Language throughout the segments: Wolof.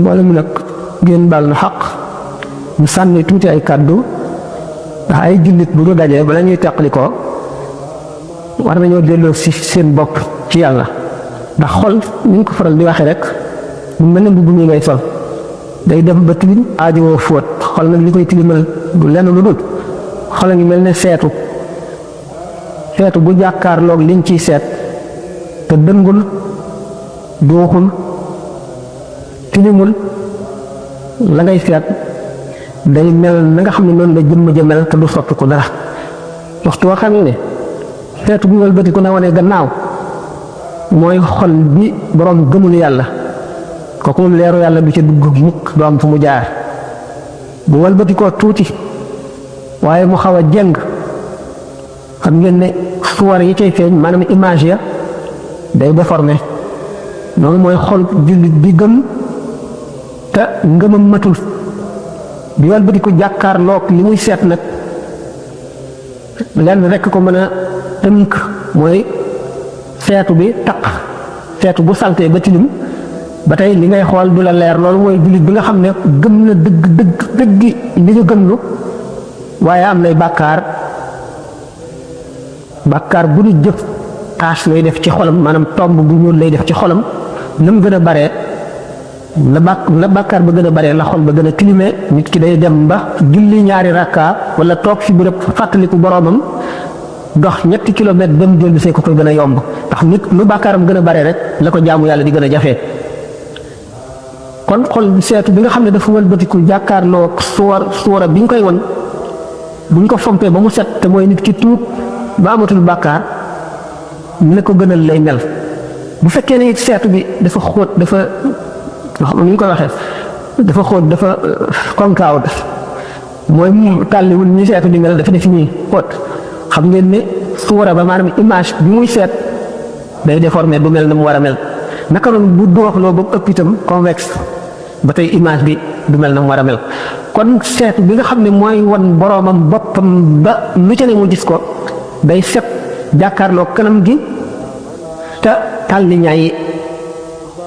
wala mu nag ngeen baal na xaq ñu sànni tuuti ay kàddu ndax ay jullit bu ñu dajee bala ñuy teqali ko war nañoo delloo si seen bopp ci yàlla ndax xol ni ñu ko faral di waxee rek mu mel ne mbubb mi ngay sol day dem ba tilim aajowoo fóot xol nag li koy tilimal du lenn lu dul xol a ngi mel ne seetu bu jàkkaarloog liñ ciy seet te dëngul duuxul tilimul la ngay seet day mel na nga xam ne noonu la jëmm ja mel te du soppi ko dara waxtu woo xam ne seetu bu wëlbati ku na wane gannaaw mooy xol bi borom gëmul yàlla kooku moom leeru yàlla du ca dugg mukk du am fu mu jaar bu wëlbati koo tuuti waaye mu xaw a jeng xam ngeen ne suwar yi cay feeñ maanaam image ya day déformé noonu mooy xol jullit bi gëm te ngëmam matul bi wëlbati ko jàkkaarloog li muy seet nag lenn rekk ko mën a tënk mooy seetu bi taq seetu bu saltee ba tilim ba tey li ngay xool du la leer loolu mooy jullit bi nga xam ne gëm na dëgg li nga gëmlu waaye am nay bàkkaar bu ñu jëf taas lay def ci xolam maanaam tomb bu ñuul lay def ci xolam na mu gën a baree la bàkkaar ba gën a baree la xol ba gën a tilimee nit ki day dem ba julli ñaari rakka wala toog fi bërëb fàttaliku boroomam dox 3 kilomètres ba mu jël see ko koy gën a yomb ndax nit lu bàkkaaram gën a bare rek la ko jaamu yàlla di gën a jafee kon xol seetu bi nga xam ne dafa wëlbatiku jàkkaarloo suwara bi ñu koy won bu ñu ko fompee ba mu set te mooy nit ki tuub ba amatul bàkkaar ni la ko gënal lay mel bu fekkee ne it seetu bi dafa xóot dafa xam ni ñu koy waxee dafa xóot dafa concave mooy mu tàlliwul ñi seetu di mel dafa def nii xóot xam ngeen ne suwara ba maanaam image bi muy seet day déformé du mel na mu war a mel naka noonu bu dooxloo ba ëpp itam convexe ba tey image bi du mel na mu war a mel kon seetu bi nga xam ne mooy wan boroomam boppam ba lu ca ne mu gis ko day set jàkkaarloo kanam gi te tàlli ñaay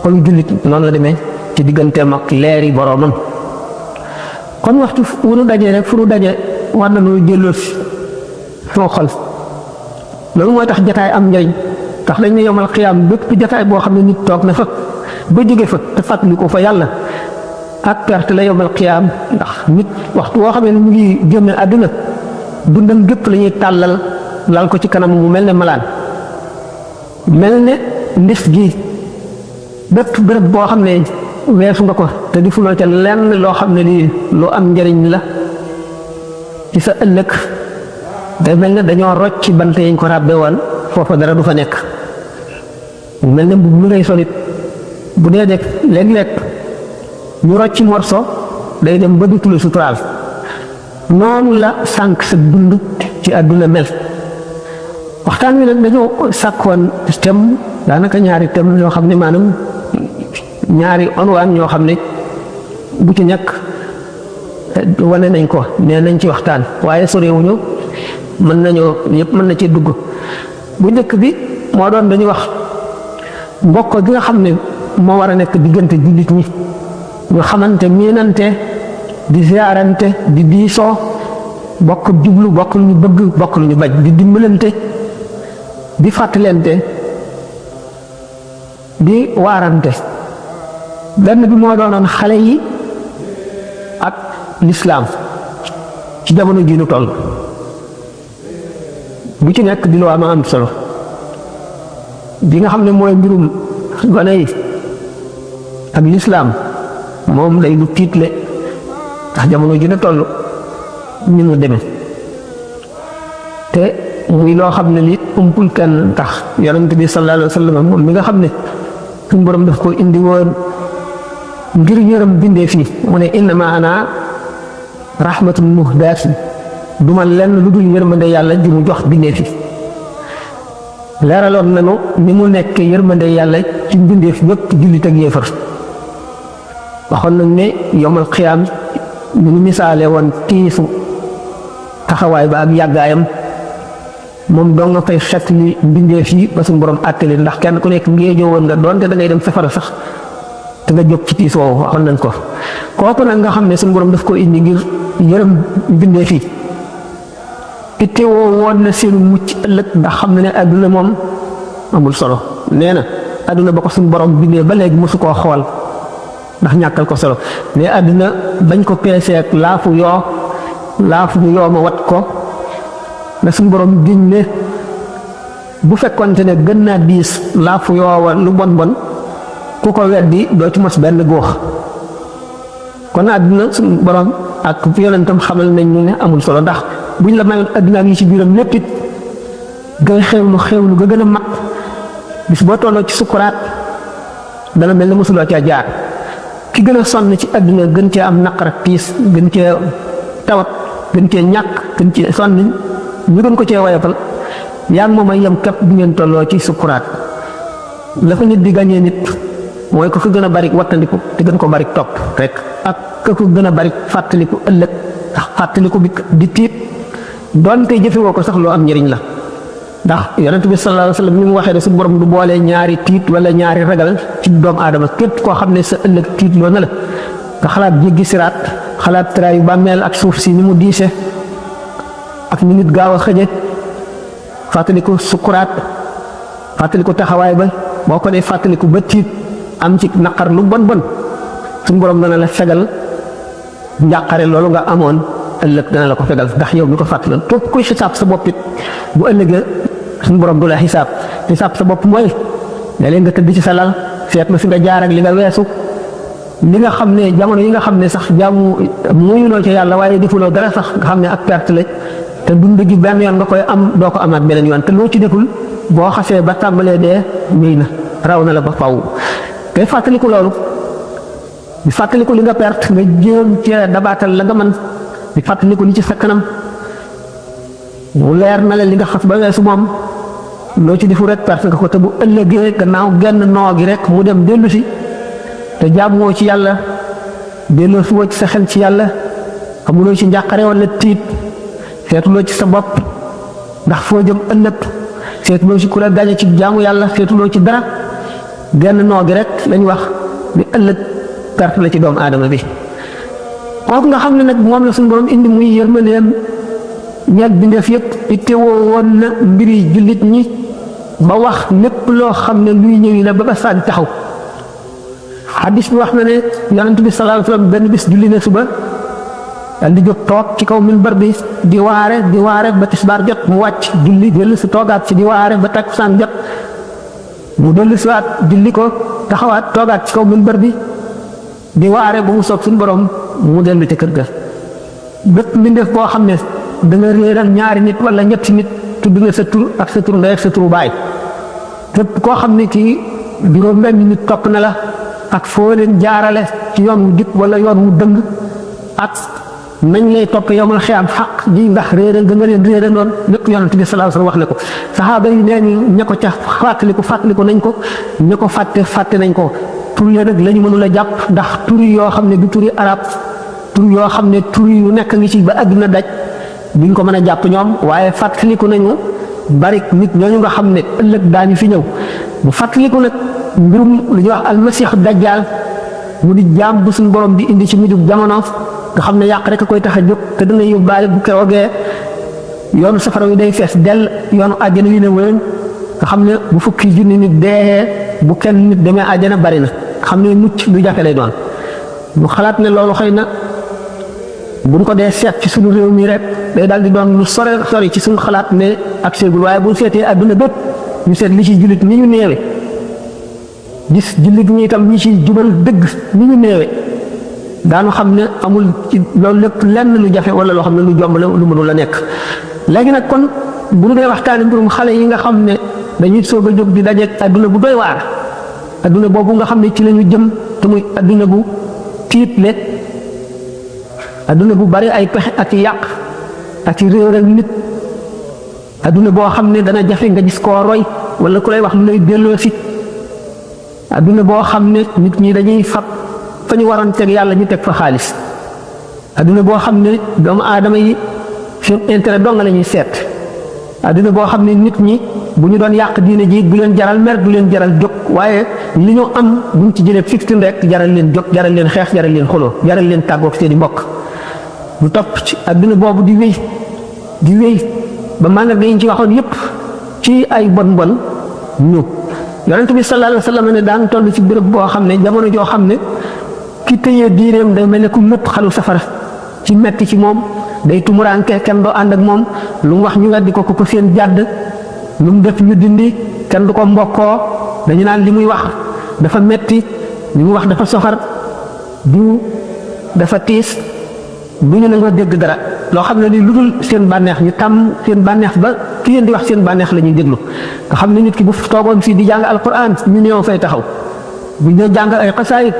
kon jullit noonu la demee ci digganteem ak leeri boroomam kon waxtu fu nu dajee rek fu nu daje war na nu jëlloo soo xol loolu mooy tax jataay am njariñ tax dañ ne yomal xiyaam bépp jataay boo xam ne nit toog na fa ba jóge fa te fàttali ko fa yàlla ak perte la yomal xiyaam ndax nit waxtu woo xam ne mu ngi génn àdduna dundam gépp la ñuy tàllal lal ko ci kanam mu mel ne malaan mel ne ndis gi bépp béréb boo xam ne weesu nga ko te di fuloo ca lenn loo xam ne lii lu am njariñ la ci sa ëllëg day mel ne dañoo rocc ci bant yañ ko ràbbe woon foofa dara du fa nekk mel ne mbubb mi ngay solit bu dee def léeg-léeg ñu rocc ci morso day dem ba du tula suturaal noonu la sànq sa dund ci àdduna mel waxtaan wi nag dañoo sàkkoon thème daanaka ñaari thème yoo xam ne maanaam ñaari onwaan ñoo xam ne bu ci nekk wane nañ ko nee nañ ci waxtaan waaye sorewuñu mën nañoo yëpp mën na ci dugg bu njëkk bi moo doon dañuy wax mbokk gi nga xam ne moo war a nekk diggante jullit ñi ñu xamante miinante di ziarante di diisoo bokk jublu bokk lu ñu bëgg bokk lu ñu bañ di dimbalante di fàttalente di waarante benn bi moo doonoon xale yi ak lislaam ci jamono ji nu toll bu ci nekk di lu am solo bi nga xam ne mooy mbirum gone yi ak lislaam moom day lu tiitle ndax jamono ji nu toll ñu nu demee te muy loo xam ne li umpul kenn tax yonent bi sallallahu alayhi wa sallam moom mi nga xam ne suñu borom daf ko indi woon ngir yërëm bindee fii mu ne innama ana rahmatun muhdaatun duma lenn lu dul yërmande yàlla ji mu jox bindee fi leeraloon nañu ni mu nekk yërmande yàlla ci mbindeef yépp jullit ak yéefar waxoon nañ ne yomal xiyaam ñu ngi misaale woon tiisu taxawaay ba ak yàggaayam moom doo nga fay xet li mbindeef yi ba suñu borom àttali ndax kenn ku nekk ngéejoo woon nga doonte da ngay dem safara sax te nga jóg ci tiis woowu waxoon nañ ko kooku nag nga xam ne suñu borom daf ko indi ngir yërëm bindee fii itte woo woon na seen mucc ëllëg ndax xam na ne àdduna moom amul solo nee na àdduna ba ko suñu borom bindee ba léegi mosu koo xool ndax ñàkkal ko solo mais àdduna bañ ko peesee ak laafu yoo ma wat ko na suñu borom giñ ne bu fekkonte ne gën naa diis laafu yoo lu bon bon ku ko weddi doo ci mos benn góox kon àdduna suñu borom ak yonentam xamal nañ ñu ne amul solo ndax buñ la mayoon àdduna yi ci biiram lépp it ngay xewlu ga gën a mag bis boo tolloo ci sukkuraat dana mel ne mosuloo caa jaar ki gën a sonn ci àdduna gën cee am naqar ak tiis gën cee tawat gën cee ñàkk gën cee sonn ñu gën ko cee wayafal yaa ngi moom ay yem képp bu ngeen tolloo ci sukkuraat la fa nit di gañee nit mooy ko gën a bari wattandiku te gën ko bari topp rek ak ko gën a bari fàttaliku ëllëg ndax fàttaliku bi di tiit doonte jëfewoo ko sax loo am njëriñ la ndax yonent bi sallallahu alayhi wa sallam ni mu waxee ne su borom du boole ñaari tiit wala ñaari ragal ci doomu aadama képp koo xam ne sa ëllëg tiit loo na la nga xalaat jéggi siraat xalaat tiraayu bàmmeel ak suuf si ni mu diise ak ni nit gaaw a xëje fàttaliku sukkuraat fàttaliku taxawaay ba boo ko dee fàttaliku ba tiit am ci naqar lu bon bon suñu borom dana la fegal njàqare loolu nga amoon ëllëg dana la ko fegal ndax yow mi ko fàttaloon képp kuy xisaab sa bopp it bu ëllëgee suñu borom du la xisaab sa bopp mooy léeg-léeg nga tëdd ci sa lal seet na fi nga jaar ak li nga weesu li nga xam ne jamono yi nga xam ne sax jaamu muyuloo ci yàlla waaye defuloo dara sax nga xam ne ak perte la te dund gi benn yoon nga koy am doo ko amaat beneen yoon te loo ci deful boo xasee ba tàmbalee dee ñëy na raw na la ba faw kay fàttaliku loolu di fàttaliku li nga perte nga jéem cee dabaatal la nga mën di fàttaliku li ci sa kanam mu leer na la li nga xas ba weesu moom loo ci defu rek perte nga ko te bu ëllëgee gannaaw genn noo gi rek mu dem dellu si te jaamuwoo ci yàlla delloo si woo ci sa xel ci yàlla amuloo ci njàqare wala tiit seetuloo ci sa bopp ndax foo jëm ëllëg seetuloo ci ku la gañe ci jaamu yàlla seetuloo ci dara genn noo gi rek lañ wax ni ëllëg perte la ci doomu aadama bi kooku nga xam ne nag moom la suñu borom indi muy yërmandeem ñeeg bindeef yëpp ittewoo woon na mbiri jullit ñi ba wax lépp loo xam ne luy ñëwi la ba ba sànni taxaw xadis bi wax na ne yonent bi sallallahu alayhi wa sallam benn bis julli na suba dal di jóg toog ci kaw minbar bi di waare ba tisbaar jot mu wàcc julli dellu si toogaat ci di waare ba takkusaan jot mu dellu si waat julli ko taxawaat toogaat ci kaw minbar bi di waare ba mu soob suñu borom mu dellu ci kër ga bépp mbindeef boo xam ne da nga réeral ñaari nit wala ñetti nit tudd nga sa tur ak sa tur ndey ak sa turu baay képp koo xam ne kii juróom benn nit topp na la ak foo leen jaarale ci yoon wu dikk wala yoon wu dëng ak nañ lay topp yowmal xiyaam xaq ji ndax réeral ga nga leen réeral noonu lépp yonent bi sallallahu alayhi wasallam wax ne ko saxaaba yi nee ni ña ko ca fàttaliku nañ ko ña ko fàtte nañ ko tur ya nag la ñu mënul a jàpp ndax tur yoo xam ne du turi arab tur yoo xam ne tur yu nekk ngi ci ba àdduna daj duñ ko mën a jàpp ñoom waaye fàttaliku nañu bari nit ñooñu nga xam ne ëllëg daañu fi ñëw bu fàttaliku nag mbirum lu ñuy wax almasiix dajjaal mu di jaam bu suñu borom di indi ci mujjug jamono nga xam ne yàq rek a koy tax a jóg te dana yóbbaale bu keroogee yoonu safara wi day fees dell yoonu àjjana wi ne wéen nga xam ne bu fukki junni nit dee bu kenn nit demee àjjana bari na xam ne mucc lu jafe lay doon ñu xalaat ne loolu xëy na buñ ko dee seet ci suñu réew mi rek day daal di doon lu sori ci suñu xalaat ne ak seegul waaye bu seetee àdduna bépp ñu seet li ci jullit ni ñu néewe gis jullit ñi itam ñi ci jubal dëgg ni ñu néewe daanu xam ne amul ci loolu lépp lenn lu jafe wala loo xam ne lu jomb la lu mënul la nekk léegi nag kon bu ñu dee waxtaane mbirum xale yi nga xam ne dañuy soog a jóg di dajeeg àdduna bu doy waar àdduna boobu nga xam ne ci la ñu jëm te muy àdduna bu tiitle àdduna bu bari ay pexe ak yàq ak réeral nit àdduna boo xam ne dana jafe nga gis koo roy wala ku lay wax lu lay delloo si àdduna boo xam ne nit ñi dañuy fab fa ñu waroon teg yàlla ñu teg fa xaalis àdduna boo xam ne doomu aadama yi seen intérêt dong la ñuy seet àdduna boo xam ne nit ñi bu ñu doon yàq diine ji du leen jaral mer du leen jaral jóg waaye li ñu am buñ ci jëlee fiftin rek jaral leen jóg jaral leen xeex jaral leen xuloo jaral leen tàggoog seen i mbokk bu topp ci adduna boobu di wéy ba maanaam dañ ci waxoon yépp ci ay bon ñu yonent bi sallallahu alayhi wa sallam ne daan toll ci béréb boo xam ne jamono joo xam ne ki tëyee diineem day mel ne ku nëpp xalu safara ci metti ci moom day tumuraanke kenn doo ànd ak moom lu mu wax ñu weddi ko ko seen jàdd lu mu def ñu dindi kenn du ko mbokkoo dañu naan li muy wax dafa metti li muy wax dafa soxar du dafa tiis du ñu nangoo dégg dara loo xam ne ni lu dul seen bànneex ñu tàmm seen bànneex ba ki leen di wax seen bànneex la ñuy déglu nga xam ne nit ki bu toogoon fii di jàng alquran ñu néew fay taxaw bu ñu jàng ay xasaayit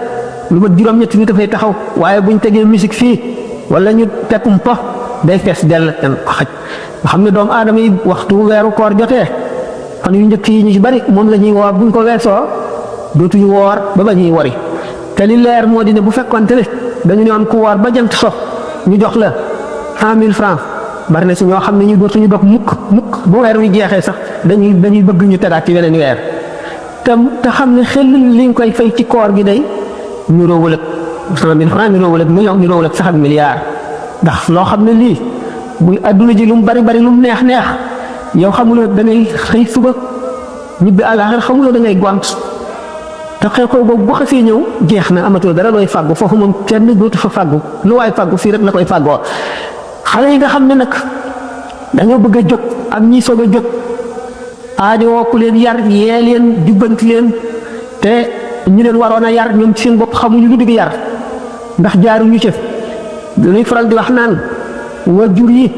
lu mat juróom-ñetti nit dafay taxaw waaye bu ñu tegee musique fii wala ñu tekkum po day fees dell kenn ko xaj nga xam ne doomu aadama yi waxtu weeru koor jotee fan yu njëkk yi ñu ci bari moom la ñuy woor buñ ko weesoo dootuñu woor ba ñuy wori te li leer moo di ne bu fekkoonte ne dañu ne woon ku woor ba jant so ñu jox la 100 000 francs bari na si ñoo xam ne ñu dootuñu dog mukk bu weer wi jeexee sax dañuy bëgg ñu tegaat ci weneen weer te xam ne xel li nga koy fay ci koor gi day ñu roowul ak 100 000 francs ñu roowul ak million ñu roowul ak sax ak milliard ndax loo xam ne lii muy adduna ji lu mu bari lu mu neex yow xamuloo da ngay xëy suba ñibbi àllaaxira xamuloo da ngay gont te xew-xew boobu bu xasee ñëw jeex na amatoo dara looy fàggu foofu moom kenn dootu fa fàggu lu waay fàggu fii rek la koy fàggoo xale yi nga xam ne nag dañoo bëgg a jóg ak ñi soog a jóg aajowoo ku leen yar yee leen jubbanti leen te ñu leen waroon a yar ñoom ci seen bopp xamuñu lu dëgg yar ndax jaaruñu ca dañuy faral di wax naan waajur yi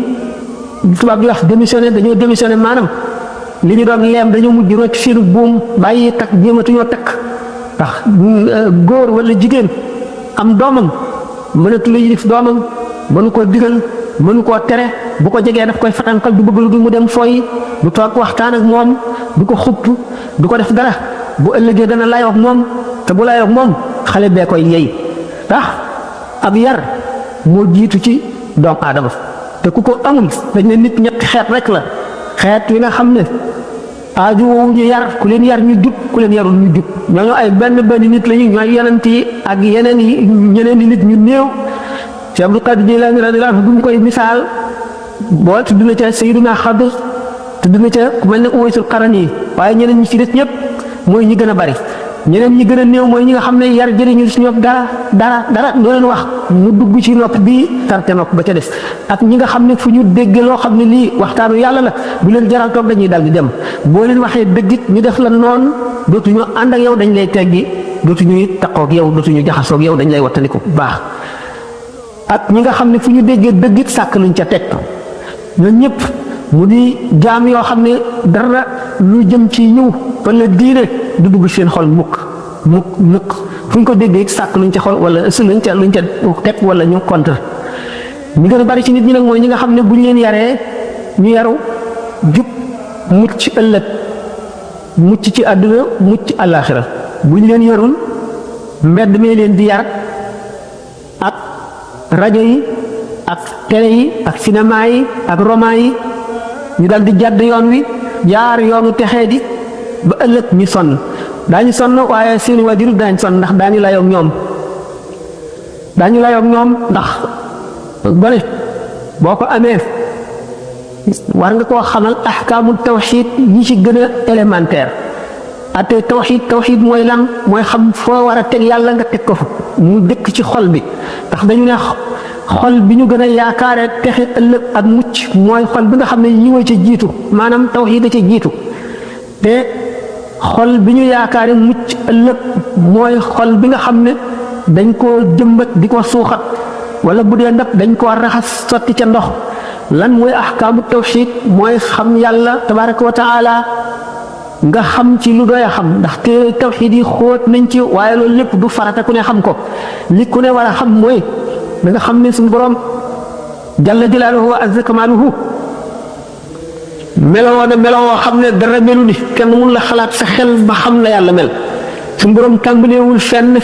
tubaab di wax dañoo démissionné maanaam li ñu doon leem dañoo mujj rocc seenu buum bàyyi takk jéematuñoo takk ndax góor wala jigéen am doomam mënatu la yilif doomam mënu koo digal mënu koo tere bu ko jegee daf koy fatankal du bëgg lu dul mu dem fooyi du toog waxtaan ak moom du ko xupp du ko def dara bu ëllëgee dana layoo ak moom te bu layoo ak moom xale bee koy yey tax ab yar moo jiitu ci doomu aadama te ku ko amul dañ ne nit ñetti xeet rek la xeet wi nga xam ne aaju woowu ñu yar ku leen yar ñu jub ku leen yarul ñu jub ñooñu ay benn nit lañu ñooy yonent yi ak ñeneen i nit ñu néew ci Abdul Qadir Jilaani radiyallaahu anhu bu mu koy misaal boo tudd na ca Sayyiduna Xadir tudd na ca ku mel ne Uwaysul Qarani waaye ñeneen ñi ci des ñëpp mooy ñi gën a bari ñeneen ñi gën a néew mooy ñi nga xam ne yar jëriñu si ñoom dara loo leen wax mu dugg ci nopp bii tarte nopp ba ca des ak ñi nga xam ne fu ñu dégg loo xam ne lii waxtaanu yàlla la bu leen jaral toog dañuy dal di dem boo leen waxee dëggit ñu def la noonu dootuñu ànd ak yow dañ lay teggi dootuñu taqoog yow dootuñu jaxasoog yow dañ lay wattandiku bu baax ak ñi nga xam ne fu ñu déggee dëggit sàkk luñ ca teg ñooñu ñëpp mu di jaam yoo xam ne dara lu jëm ci ñëw wala diine du dugg seen xol mukk fu ñu ko déggee sàkk luñ ca xol wala ëss luñ ca teg wala ñu contre ñi gën a bari ci nit ñi nag mooy ñi nga xam ne bu ñu leen yaree ñu yaru jub mucc ëllëg mucc ci àdduna mucc àllaaxira bu ñu leen yarul mbedd mee leen di yar ak rajo yi ak télé yi ak cinéma yi ak roman yi ñu dal di jàdd yoon wi jaar yoonu texee di ba ëllëg ñu sonn daañu sonn waaye seeni waajur daañu sonn ndax daañu layoog ñoom ndax gone boo ko amee war nga koo xamal ahkaamul tawxiid yi ci gën a élémentaire ate tawxiid mooy lan mooy xam foo war a teg yàlla nga teg ko fa mu dëkk ci xol bi ndax dañu ne xol bi ñu gën a yaakaare texe ëllëg ak mucc mooy xol bi nga xam ne yiwa ca jiitu maanaam tawxiid a ca jiitu te xol bi ñu yaakaare mucc ëllëg mooy xol bi nga xam ne dañ koo jëmbat di ko suuxat wala bu dee ndab dañ koo raxas sotti ca ndox lan mooy ahkaamu tawxiid mooy xam yàlla tabaraka wa taala nga xam ci lu doy a xam ndax te tawxiid yi xóot nañ ci waaye loolu lépp du farata ku ne xam ko li ku ne war a xam mooy da nga xam ne suñu borom jalla jalaaluhu wa azza kamaaluhu meloo na meloo xam ne dara melu ni kenn mun la xalaat sa xel ba xam la yàlla mel suñu borom tàmbaleewul fenn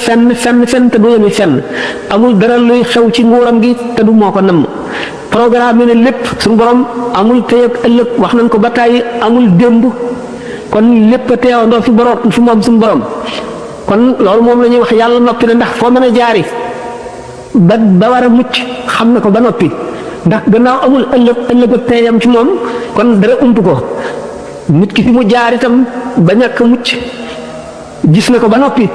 te du yemi fenn amul dara luy xew ci nguuram gi te du moo ko namm programme ne lépp suñu borom amul tey ak ëllëg wax nañ ko ba tàyyi amul démb kon lépp a teewandoo fi borom fi moom suñu borom kon loolu moom la ñuy wax yàlla noppi na ndax foo mën a jaari ba war a mucc xam na ko ba noppi ndax gannaaw amul ëllëg ak teyam ci moom kon dara ump ko nit ki fi mu jaar itam ba ñàkk mucc gis na ko ba noppi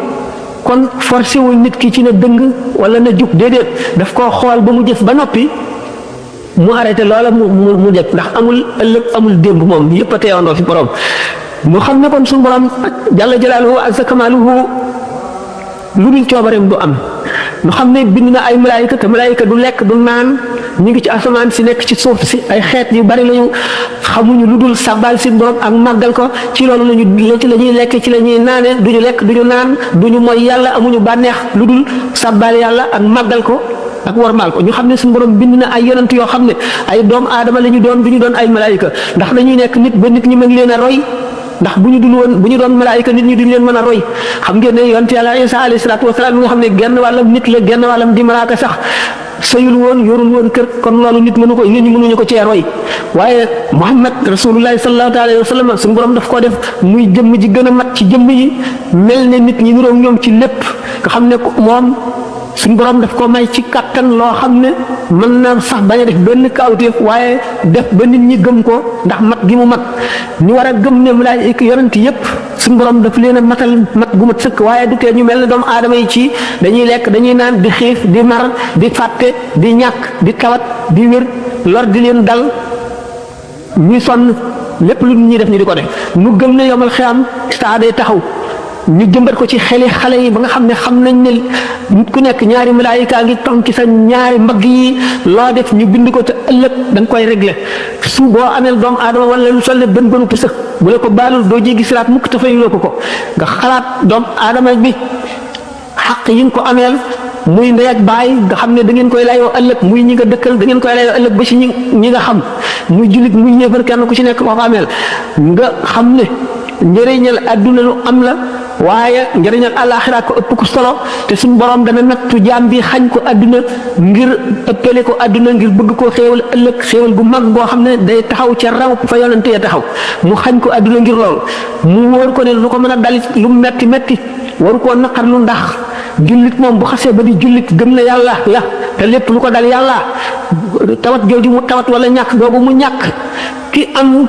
kon forcé wul nit ki ci na dëng wala na jub déedéet daf koo xool ba mu jëf ba noppi mu arrêté loola mu def ndax amul ëllëg amul démb moom yëpp a teewandoo fi borom mu xam ne kon suñu borom jalla jalaaluhu azza kamaaluhu lu dul coobareem du am ñu xam ne bind na ay malaayika te malaayika du lekk du naan ñu ngi ci asamaan si nekk ci suuf si ay xeet yu bari lañu xamuñu lu dul sabbal si borom ak màggal ko ci loolu ci la ñuy lekk ci la ñuy naane duñu lekk duñu naan duñu mooy yàlla amuñu bànneex lu dul sabbal yàlla ak màggal ko ak warmaal ko ñu xam ne suñu borom bind na ay yonent yoo xam ne ay doom aadama la ñu doon duñu doon ay malaayika ndax dañuy nekk nit ba nit ñi mën leen a roy ndax bu ñu doon malaayika nit ñi duñ leen mën a roy xam ngeen ne yonent yàlla Isa alayhi salaatu wasalaam mi nga xam ne genn wàllam nit la genn wàllam di malaaka sax sëyul woon yorul woon kër kon loolu nit ñi mënuñu ko cee roy waaye Muhammad rasulullahi sallallahu alayhi wa sallam suñu borom daf koo def muy jëmm ji gën a mat ci jëmm yi mel ne nit ñi niroog ñoom ci lépp nga xam ne moom suñu borom daf ko may ci kattan loo xam ne mën na sax bañ a def benn kawteef waaye def ba nit ñi gëm ko ndax mat gi mu mat ñu war a gëm ne malaayika yonent yépp suñu borom daf leen a matal mat gu mat sëkk waaye du tee ñu mel ne doomu aadama yi ci dañuy lekk dañuy naan di xiif di mar di fàtte di ñàkk di tawat di wér lor di leen dal ñuy sonn lépp lu ñuy def ñu di ko def ñu gëm ne yomal xiyam saa day taxaw ñu jëmbat ko ci xeli xale yi ba nga xam ne xam nañ ne nit ku nekk ñaari malaayika ngi ton ci sa ñaari mbagg yi loo def ñu bind ko te ëllëg da nga koy régler su boo ameel doomu aadama wala lu sol ne bën bënu pësëg bu la ko baalul doo jéggi siraat mukk te fayuloo ko nga xalaat doomu aadama bi xaq yi nga ko ameel muy ndey ak baay nga xam ne da ngeen koy layoo ëllëg muy ñi nga dëkkal da ngeen koy layoo ëllëg ba ci ñi nga xam muy jullit muy ñéefar kenn ku ci nekk koo ko ameel nga xam ne njëriñal adduna lu am la waaye njëriñal àllaaxira ko ëpp ko solo te suñu borom dana nattu jaam bi xañ ko adduna ngir ëppale ko adduna ngir bëgg koo xéewal ëllëg xéewal gu mag boo xam ne day taxaw ca raw fa yonante ya taxaw mu xañ ko adduna ngir loolu mu wóor ko ne lu ko mën a dalit lu metti metti waru koo naqar lu ndax jullit moom bu xasee ba di jullit gëm na yàlla la te lépp lu ko dal yàlla tawat jooju mu tawat wala ñàkk googu mu ñàkk ki am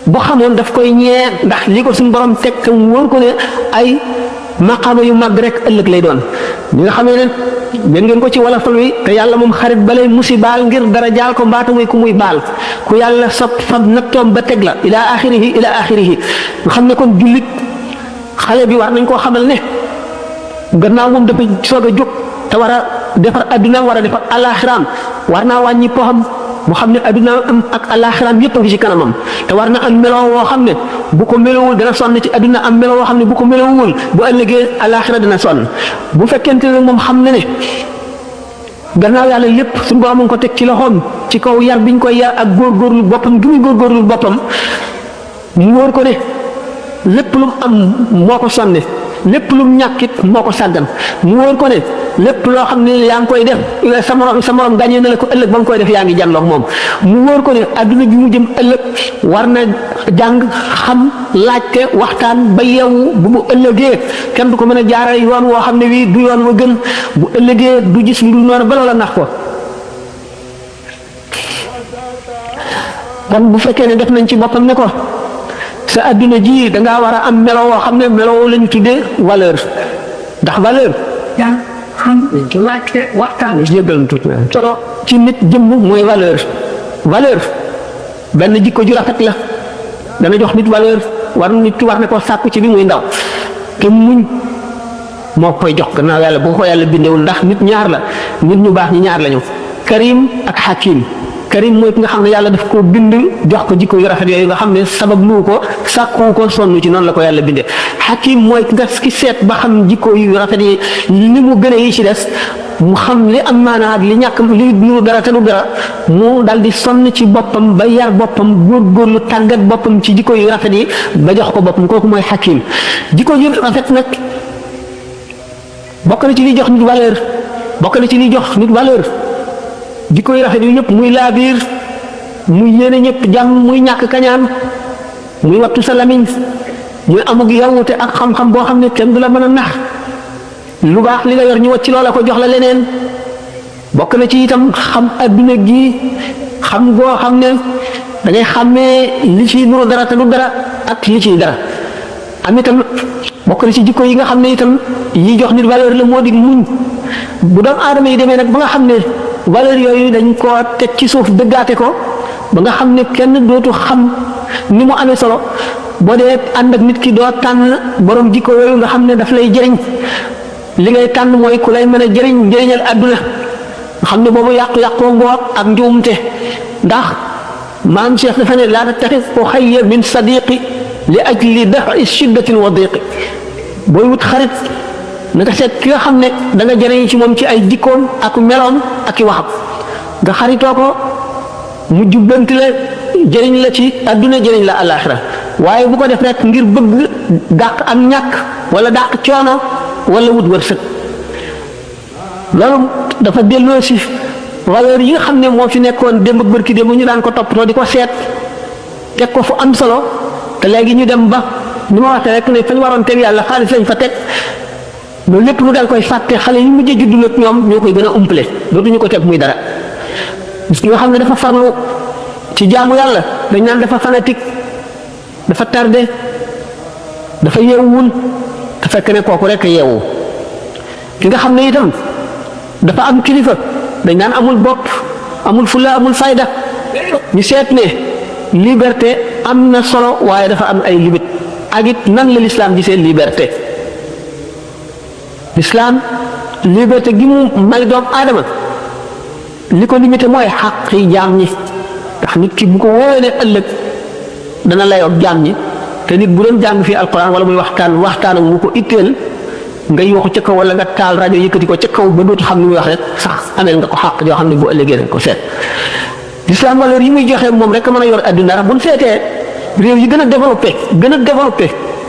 boo xamoon daf koy ñee ndax li ko suñu borom teg te mu wóor ko ne ay maqaama yu mag rek ëllëg lay doon ñi nga xamee ne dégg ngeen ko ci wala fal wi te yàlla moom xarit balay musibaal ngir dara jaal ko mbaata muy ku muy baal ku yàlla fab nattoom ba teg la ila axirihi nga xam ne kon jullit xale bi war nañ koo xamal ne gannaaw moom dafa soog a jóg te war a defar adduna war a defar alaxiraam war naa wàññi poxam mu xam ne adduna am ak alaxiraam yëpp a ngi ci kanamam te war na am meloo woo xam ne bu ko melowul dana sonn ci adduna am meloo woo xam ne bu ko melowul bu ëllëgee alaxira dana sonn bu fekkente ne moom xam na ne gannaaw yàlla lépp suñu borom mu ngi ko teg ci loxoom ci kaw yar biñ koy yar ak góorgóorlu boppam gi muy góorgóorlu boppam mu wóor ko ne lépp lu mu am moo ko sonne lépp lu mu ñàkkit moo ko sàggan mu wóor ko ne lépp loo xam ne yaa ngi koy def sa morom gàññee na la ko ëllëg ba nga koy def yaa ngi jànloog moom mu wóor ko ne adduna bi mu jëm ëllëg war na jàng xam laajte waxtaan ba yeewu bu mu ëllëgee kenn du ko mën a jaarale yoon woo xam ne wii du yoon wa gën bu ëllëgee du gis lu dul noonu ba loola nax ko kon bu fekkee ne def nañ ci boppam ne ko sa adduna ji dangaa war a am melo woo xam ne melo la ñu tuddee valeur ndax valeur waxtaan yëgal tuuti solo ci nit jëmm mooy valeur benn jikko ju rafet la dana jox nit valeur nit ki war ne ko sàkku ci bi muy ndaw te muñ moo koy jox gannaaw yàlla bu ko yàlla bindewul ndax nit ñaar la nit ñu baax ñi ñaar lañu karim ak hakim karim mooy ki nga xam ne yàlla daf ko bind jox ko jikko yu rafet yooyu nga xam ne sabab lu ko sàkku ko sonn ci noonu la ko yàlla bindee hakim mooy ki seet ba xam jikko yu rafet yi ni mu gën a yi ci des mu xam li am maanaa ak li ñàkk li nuru dara te du dara mu dal di sonn ci boppam ba yar boppam góorgóorlu tàggat boppam ci jikko yu rafet yi ba jox ko boppam kooku mooy hakim jikko yu rafet nag bokk na ci li jox nit valeur bokk na ci li jox nit valeur jikko yi rafet yu ñëpp muy laabiir muy yéene ñëpp jàmm muy ñàkk kañaan muy wattu sa lamiñ muy amug yawute ak xam-xam boo xam ne kenn du la mën a nax lu baax li nga yor ñu wacc loola ko jox la leneen bokk na ci itam xam adduna gi xam goo xam ne da ngay xàmmee li ci nuru dara te du dara ak li ciy dara am itam bokk na ci jikko yi nga xam ne itam yi jox nit valeur la moo di muñ bu doom aadama yi demee nag ba nga xam ne valeur yooyu dañ koo teg ci suuf dëggaate ko ba nga xam ne kenn dootu xam ni mu amee solo boo dee ànd ak nit ki doo tànn borom jikko yooyu nga xam ne daf lay jëriñ li ngay tànn mooy ku lay mën a jëriñ njëriñal àdduna nga xam ne boobu yàqu-yàqoo ngoor ak njuumte ndax maam Cheikh dafa ne laa tattaxis uxayya min sadiqi li ajli dafi shiddatin wa diqi booy wut xarit na nga seet ki nga xam ne da nga jëriñ ci moom ci ay jikkoom ak meloom ak i waxam nga xaritoo ko mu jubbanti la jëriñ la ci àdduna jëriñ la àllaaxira waaye bu ko def rek ngir bëgg dàq am ñàkk wala dàq coono wala wut wërsëg loolu dafa delloo si valeur yi nga xam ne moo fi nekkoon démb ak bërki démb ñu daan ko toppatoo di ko seet teg ko fu am solo te léegi ñu dem ba ni ma waxee rek ne fa ñu waroon teg yàlla xaalis lañ fa teg loolu lépp lu dal koy fàtte xale yi mujjee juddu nag ñoom ñoo koy gën a umpale dootuñu ko teg muy dara gis nga xam ne dafa farlu ci jaamu yàlla dañ naan dafa fanatique dafa tardé dafa yeewul te fekk ne kooku rek yeewu ki nga xam ne itam dafa am kilifa dañ naan amul bopp amul fulla amul fayda ñu seet ne liberté am na solo waaye dafa am ay limite ak it nan la l'islam gisee liberté l'islam liberté gi mu may doom aadama li ko limité mooy xaq yi jaam ñi ndax nit ki bu ko wóoree ne ëllëg dana layoog jaam ñi te nit bu doon jàng fii alquran wala muy waxtaan mu ko itteel nga yooxu ca kaw wala nga taal rajo yëkkati ko ca kaw ba dootu xam ni muy wax rek sax ameel nga ko xàq yoo xam ne bu ëllëgee rek ko seet l'islam valeur yi muy joxe moom rek mën a yor adduna rax bu ñu seetee réew yi gën a développé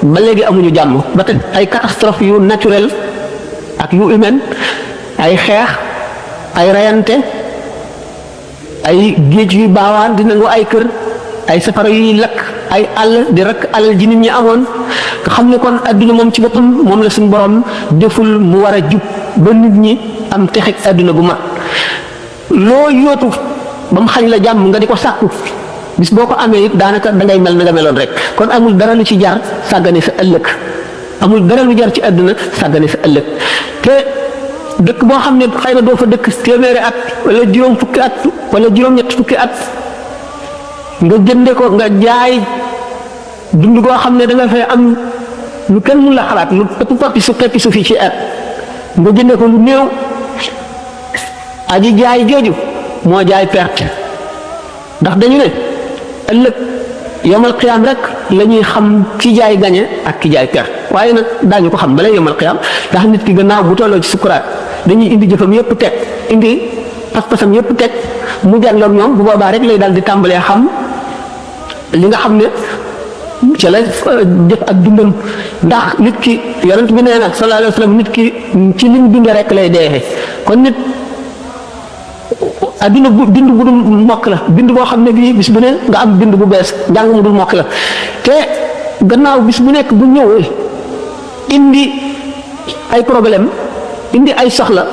ba léegi amuñu jàmm ba tey ay catastrophe yu naturel ak yu humaine ay xeex ay rayante ay géej yu baawaan di nangu ay kër ay safara yuy lakk ay àll di rakk alal ji nit ñi amoon nga xam ne kon adduna moom ci boppam moom la suñu borom deful mu war a jub ba nit ñi am texeg adduna bu mag loo yóotu ba mu xañ la jàmm nga di ko sàkku bis boo ko amee it daanaka dangay mel na nga meloon rek kon amul dara lu ci jar sàggane sa ëllëg amul dara lu jar ci adduna sàggane sa ëllëg te dëkk boo xam ne xëy na doo fa dëkk téeméeri at wala juróom fukki at wala juróom-ñett fukki at nga jënde ko nga jaay dund goo xam ne da nga fay am lu kenn mun la xalaat lu ëpp peppi su fi ci at nga jënde ko lu néew aji jaay jooju moo jaay perte ndax dañu ne ëllëg yomal xiyaam rek la ñuy xam ki jaay gañe ak ki jaay perte waaye nag daañu ko xam balay yomal xiyaam ndax nit ki gannaaw bu tolloo ci sukuraat dañuy indi jëfam yépp teg indi pas-pasam yépp teg mu jànloog ñoom bu boobaa rek lay daal di tàmbalee xam li nga xam ne ci la jëf ak dundam ndax nit ki yonent bi nee na sallallahu alayhi wa sallam nit ki ci lim dunde rek lay deexee kon nit adduna bu bind bu dul mokk la bind boo xam ne bii bis bu ne nga am bind bu bees njàng mu dul mokk la te gannaaw bis bu nekk bu ñëwee indi ay problème indi ay soxla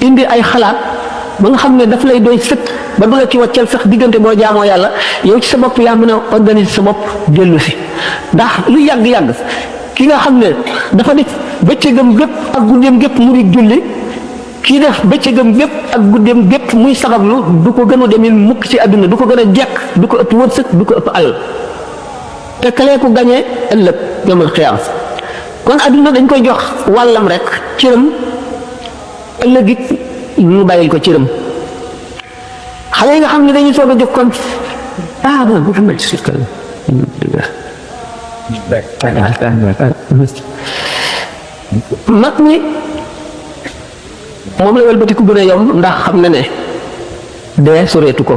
indi ay xalaat ba nga xam ne daf lay doy sëkk ba du la ci wàccal sax diggante boo jaamoo yàlla yow ci sa bopp yaa mën a organiser sa bopp dellu si ndax lu yàgg-yàgg ki nga xam ne dafa def bëccëgam gépp ak guddeem gépp mu di julli kii def bëccëgam gépp ak guddeem gépp muy sabablu du ko gën a demin mukk ci àdduna du ko gën a jekk du ko ëpp wërsëg du ko ëpp alal te kalee ko gañee ëllëg yomal xiyaam kon àdduna dañ koy jox wàllam rek cëram ëllëg it ñu bàyyil ko cëram xale yi nga xam ne dañuy soog a jóg kon mag ñi moom la wëlbati ku gën a yomb ndax xam na ne dee soreetu ko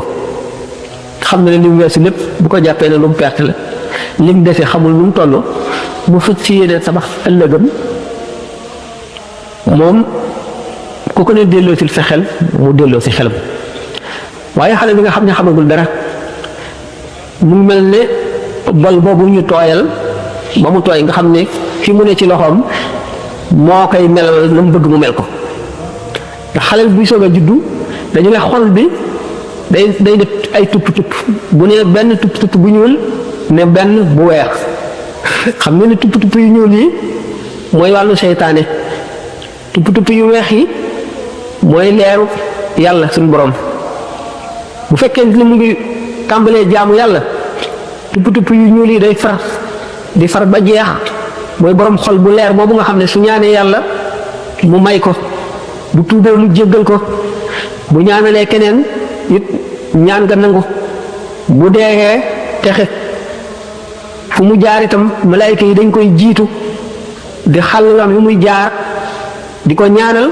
xam na ne li mu weesu lépp bu ko jàppee ne lu mu perte la li mu dese xamul nu mu toll mu fëcc ci yéene tabax ëllëgam moom ku ko ne delloosil sa xel mu delloo si xelam waaye xale bi nga xam ne xamagul dara mu mel ne bol boobu ñu tooyal ba mu tooy nga xam ne fi mu ne ci loxoom moo koy melal na mu bëgg mu mel ko ndax xale bi soog a juddu dañu ne xol bi day def ay tupp bu ne benn tupp bu ñuul ne benn bu weex xam nga ne tupp yu ñuul yi mooy wàllu seytaane tupp yu weex yi mooy leeru yàlla suñu borom bu fekkee ni mu ngi tàmbalee jaamu yàlla tupp yu ñuul yi day far ba jeex mooy borom xol bu leer boobu nga xam ne su ñaanee yàlla mu may ko bu tuubee mu jéggal ko bu ñaanalee keneen it ñaan nga nangu bu deexee texe fu mu jaar itam malaayika yi dañ koy jiitu di xàll yoon yu muy jaar di ko ñaanal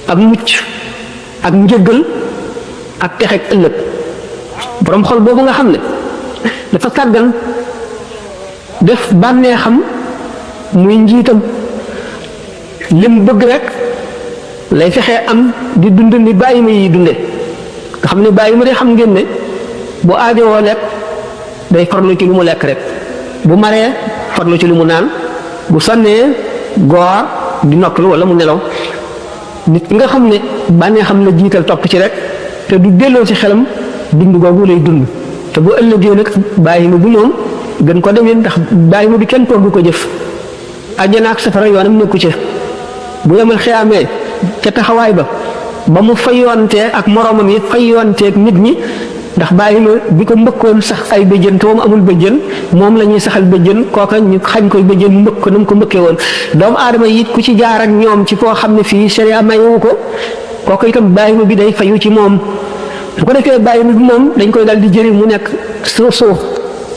ak mucc ak njëggal ak texe ëllëg borom xol boobu nga xam ne dafa sàggan def bànnee xam muy njiitam lim bëgg rek lay fexee am di dund ni bàyyi ma yi dunde nga xam ne bàyyi ma de xam ngeen ne bu aajowoo lekk day farlu ci lu mu lekk rek bu maree farlu ci lu mu naan bu sonnee goor di noppalu wala mu nelaw nit ki nga xam ne bànnee xam la jiital topp ci rek te du delloo ci xelam dund googu lay dund te bu ëllëgee nag bàyyi ma bi moom gën ko demee ndax bàyyi ma bi kenn togg ko jëf àjjana ak safara yoonam nekku ci bu yemal xiyaamee ca taxawaay ba mu fayontee ak moroomam yi fayonteeg nit ñi ndax bàyyi ma bi ko mbëkkoon sax ay bëjjën te moom amul bëjjën moom la ñuy saxal bëjjën kooka ñu xañ koy bëjjën mu mbëkk ko na mu ko mbëkkee woon doomu aadama yi ku ci jaar ak ñoom ci foo xam ne fii sharia mayewu ko kooka itam bàyyi ma bi day fayu ci moom bu ko defee bàyyi ma bi moom dañ koy dal di jëri mu nekk suuf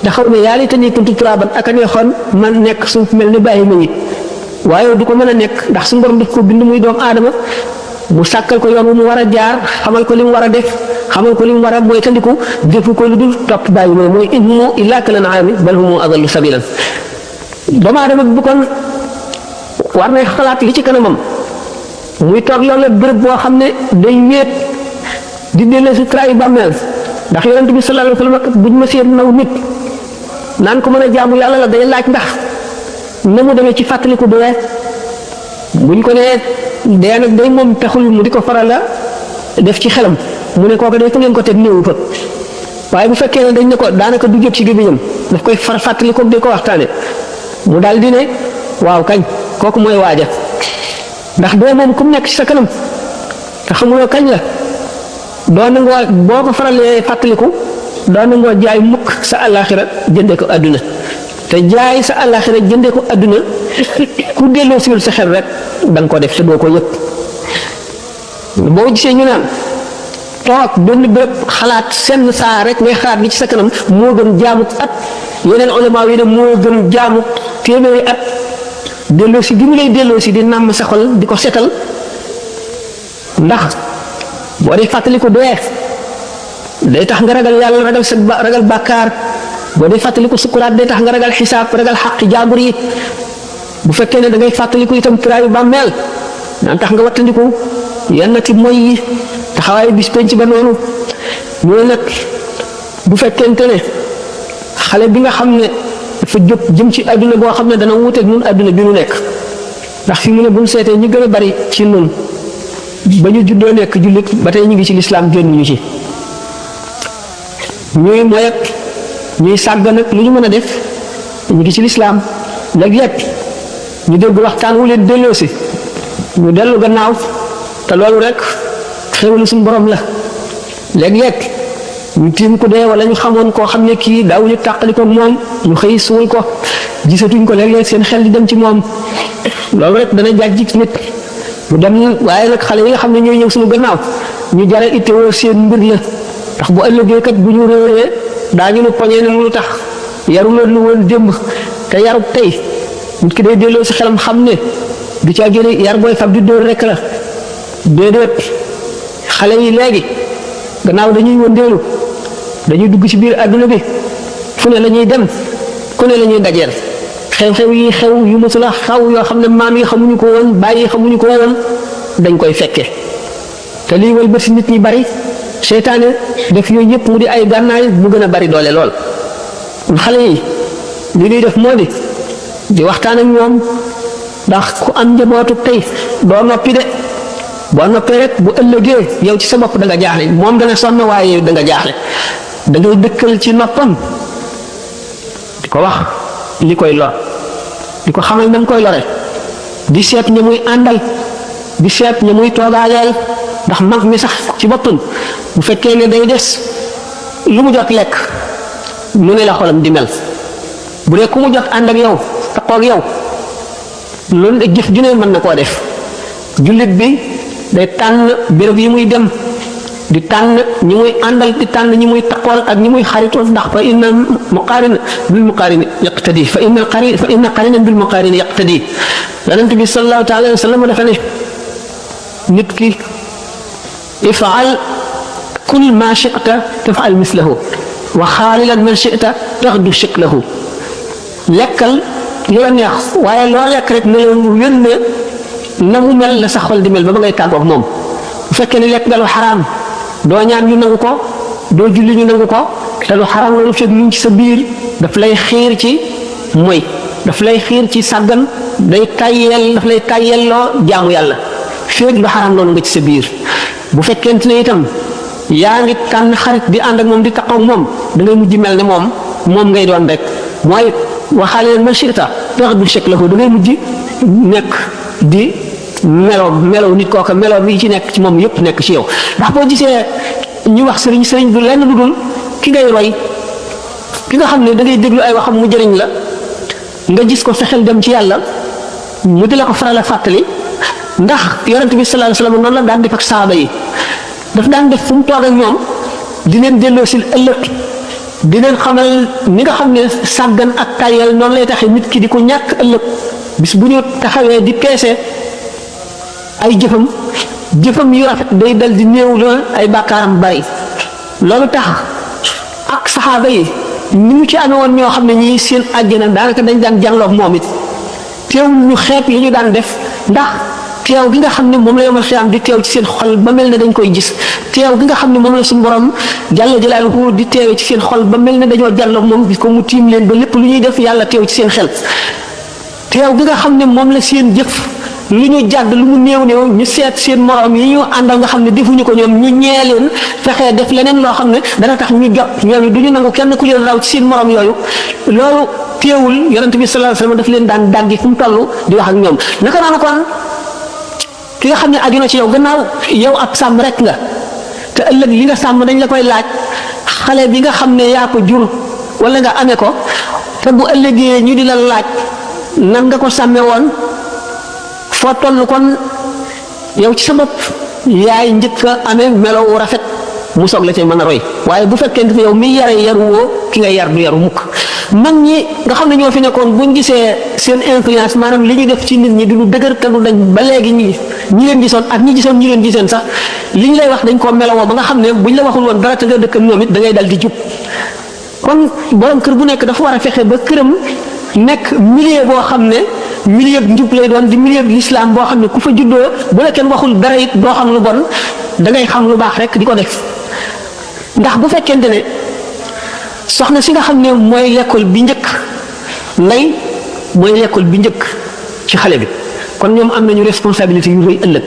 da xaw ne yaa laytanii kuntu turaaban ak a neexoon man nekk suuf mel ni bàyyi ma yi waaye du ko mën a nekk ndax suñu borom daf ko bind muy doomu aadama mu sàkkal ko yoon wu mu war a jaar xamal ko li mu war a def xamal ko li mu war a mooy tandiku defu ko lu dul topp bàyyi ma mooy in humu illaa kal an'aami bal hum adallu sabiilan doomu aadama bu kon war nay xalaat li ci kanamam muy toog loolu bërëb boo xam ne day wéet di delloo si trahi bàmmeel ndax yonent bi sallallahu alayhi wa sallam buñ ma seen naw nit naan ko mën a jaamu yàlla la day laaj ndax na mu demee ci fàttaliku dee buñ ko nee dee nag day moom taxul mu di ko faral la def ci xelam mu ne kooku day fa ngeen ko teg néewu fa waaye bu fekkee ne dañ ne ko daanaka du jot ci gémmiñam daf koy fàttaliku di ko waxtaane mu daal di ne waaw kañ kooku mooy waaja ndax dee moom ku mu nekk ci sa kanam te xamuloo kañ la doo nangoo boo ko faralee fàttaliku doo nangoo jaay mukk sa àllaaxira jënde ko àdduna te jaay sa àllaaxira jënde ko àdduna ku delloo siwul sa xel rek da nga ko def te doo ko yëg boo gisee ñu naan toog benn béréb xalaat senn saa rek ngay xalaat li ci sa kanam moo gën jaamu at yeneen ulama yi ne moo gën jaamu téeméeri at delloo si gi mu lay delloo si di nàmm sa xol di ko setal ndax boo dee fàttali ko dee day tax nga ragal yàlla ragal bàkkaar boo dee fàttali ko sukkuraat day tax nga ragal xisaab ragal xaqi jaambur yi bu fekkee ne da ngay fàttaliku itam kiraayu bàmmeel daan tax nga wattandiku yenn ci moy yi taxawaayu bis penc ba noonu ñu ne nag bu fekkente ne xale bi nga xam ne dafa jóg jëm ci àdduna boo xam ne dana wuuteeg ñun àdduna bi nu nekk ndax fi mu ne bu ñu seetee ñu gën a bari ci nun ba ñu juddoo nekk jullit ba tey ñu ngi ci lislaam génn ñu ci ñuy moy ak ñuy sàgg nag lu ñu mën a def ñu ngi ci lislaam léeg-léeg ñu dégg waxtaan wu leen delloo si ñu dellu gannaaw te loolu rek xéwalu suñu borom la léeg-léeg ñu tiim ko dee wala ñu xamoon koo xam ne kii daawuñu tàqali ko moom ñu xëy suul ko gisatuñ ko léeg-léeg seen xel di dem ci moom loolu rek dana jàjj nit mu dem waaye nag xale yi nga xam ne ñooy ñëw suñu gannaaw ñu jare ittewoo seen mbir la ndax bu ëllëgee kat bu ñu réeree daañu nu poñee ne lu tax yaru leen lu woon démb te yarub tey nit ki day delloo si xelam xam ne du caa génne yar booy fab di dóor rek la déedéet xale yi léegi gannaaw dañuy wëndeelu dañuy dugg ci biir àdduna bi fu ne la ñuy dem ku ne la ñuy dajeel xew-xew yi xew yu mësula xaw yoo xam ne maam yi xamuñu ko woon bàyyi yi xamuñu ko woon dañ koy fekke te lii wal ba si nit ñi bari seytaane def yooyu yëpp mu di ay gànnaay mu gën a bari doole lool xale yi li ñuy def moo di waxtaan ak ñoom ndax ku am njabootu tey doo noppi de boo noppee rek bu ëllëgee yow ci sa bopp da nga jaaxle moom dana sonn waaye da nga jaaxle da ngay dëkkal ci noppam di ko wax li koy lor di ko xamal na nga koy lore di seet ña muy àndal di seet ña muy toogaaleel ndax mag mi sax ci boppam bu fekkee ne day des lu mu jot lekk lu ne la xolam di mel bu dee ku mu jot ànd ak yow taxaw ak yow loolu jëf ju ne mën na koo def jullit bi day tànn béréb yi muy dem di tànn ñi muy àndal di tànn ñi muy taqool ak ñi muy xaritoo ndax fa inna muqaarin bil muqaarin yaqtadi fa inna qarinan bil muqaarin yaqtadi yonent bi sallallahu taala alayhi wa sallam dafa ne nit ki ifal kul ma shi'ta tafal mislahu wa xaalilan man shi'ta taxdu shiklahu lekkal lu la neex waaye loo lekk rek ne yónnee na mu mel la sa xol di mel ba ngay tàggoog moom bu fekkee ne lekk nga lu xaraam doo ñaan ñu nangu ko doo julli ñu nangu ko te lu xaraam loolu fekk ñu ci sa biir daf lay xiir ci moy daf lay xiir ci sàggan daf lay tàyyelloo jaamu yàlla fekk lu xaraam loolu nga ci sa biir bu fekkente ne itam yaa ngi tànn xarit di ànd ak moom di taxaw moom da ngay mujj mel ne moom ngay doon rek mooy waxaale leen man shi'ta taxdu shaklahu da ngay mujj nekk di melo nit kooka melo mi ci nekk ci moom yëpp nekk ci yow ndax boo gisee ñu wax sëriñ du lenn lu dul ki ngay roy ki nga xam ne da ngay déglu ay waxam mu jëriñ la nga gis ko fexeel dem ci yàlla mu di la ko faral a fàttali ndax yonent bi sallallahu alayhi wasallam noonu la daan def ak saaba yi daf daan def fu mu toog ak ñoom di leen delloo si ëllëg di leen xamal ni nga xam ne sàggan ak tayal noonu lay taxe nit ki di ko ñàkk ëllëg bis bu ñu taxawee di peese ay jëfam yu rafet day dal di néew la ay bàkkaaram bari loolu tax ak saxaaba yi ni mu ci amee woon ñoo xam ne ñii seen àjjana daanaka dañ daan jànloog moom it teewul ñu xeeb yi ñu daan def ndax teew gi nga xam ne moom la yomal xiyaam di teew ci seen xol ba mel ne dañ koy gis teew gi nga xam ne moom la suñu borom jàlla jalaaluhu di teewee ci seen xol ba mel ne dañoo jàlloog moom gis ko mu tiim leen ba lépp lu ñuy def yàlla teew ci seen xel teew gi nga xam ne moom la seen jëf lu ñu jàdd lu mu néew ñu seet seen morom yi ñu àndal nga xam ne defuñu ko ñoom ñu ñee leen fexee def leneen loo xam ne dana tax ñu jot ñoom du ñu nangu kenn ku leen raw ci seen morom yooyu loolu teewul yonent bi sallallahu alayhi wasallam daf leen daan dàggi fu mu toll di wax ak ñoom naka noonu kon ki nga xam ne aju na ci yow gannaaw yow ab sàmm rek nga te ëllëg li nga sàmm dañ la koy laaj xale bi nga xam ne yaa ko jur wala nga amee ko te bu ëllëgee ñu di la laaj nan nga ko sàmmee woon foo toll kon yow ci sa bopp yaay njëkk a amee melo wu rafet mu soog la cay mën a roy waaye bu fekkee ne yow mi yare yaruwoo ki nga yar du yaru mukk mag ñi nga xam ne ñoo fi nekkoon buñ gisee seen influence maanaam li ñu def ci nit ñi du lu dëgër te du dañ ba léegi ñi leen gisoon ak ñi gisoon ñi leen giseen sax li ñu lay wax dañ koo melowoo ba nga xam ne buñ la waxul woon dara te nga dëkk ñoom it da ngay dal di jub kon borom kër bu nekk dafa war a fexe ba këram nekk milieu boo xam ne milieu njub lay doon di milieu l'islam boo xam ne ku fa juddoo bu la kenn waxul dara it doo xam lu bon da ngay xam lu baax rek di ko def ndax bu fekkente ne soxna si nga xam ne mooy l'école bi njëkk ndey mooy l'école bi njëkk ci xale bi kon ñoom am nañu responsabilité yu rëy ëllëg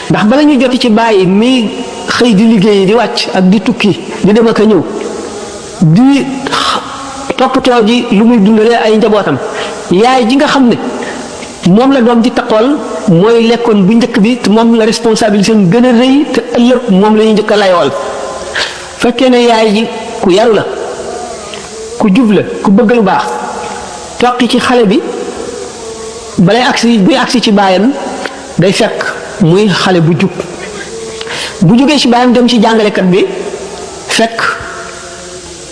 ndax bala ñu joti ci bàyyi mi xëy di liggéey di wàcc ak di tukki di dem ak a ñëw di toppatoo ji lu muy dundalee ay njabootam yaay ji nga xam ne moom la doom di taqool mooy lekkoon bu njëkk bi te moom la responsabilité gën a rëy te ëllëg moom la ñuy njëkk a layool fekkee ne yaay ji ku yaru la ku jub la ku bëgg lu baax toqi ci xale bi balay agsi ci baayam day fekk muy xale bu jub bu jógee ci baayam dem ci jàngalekat bi fekk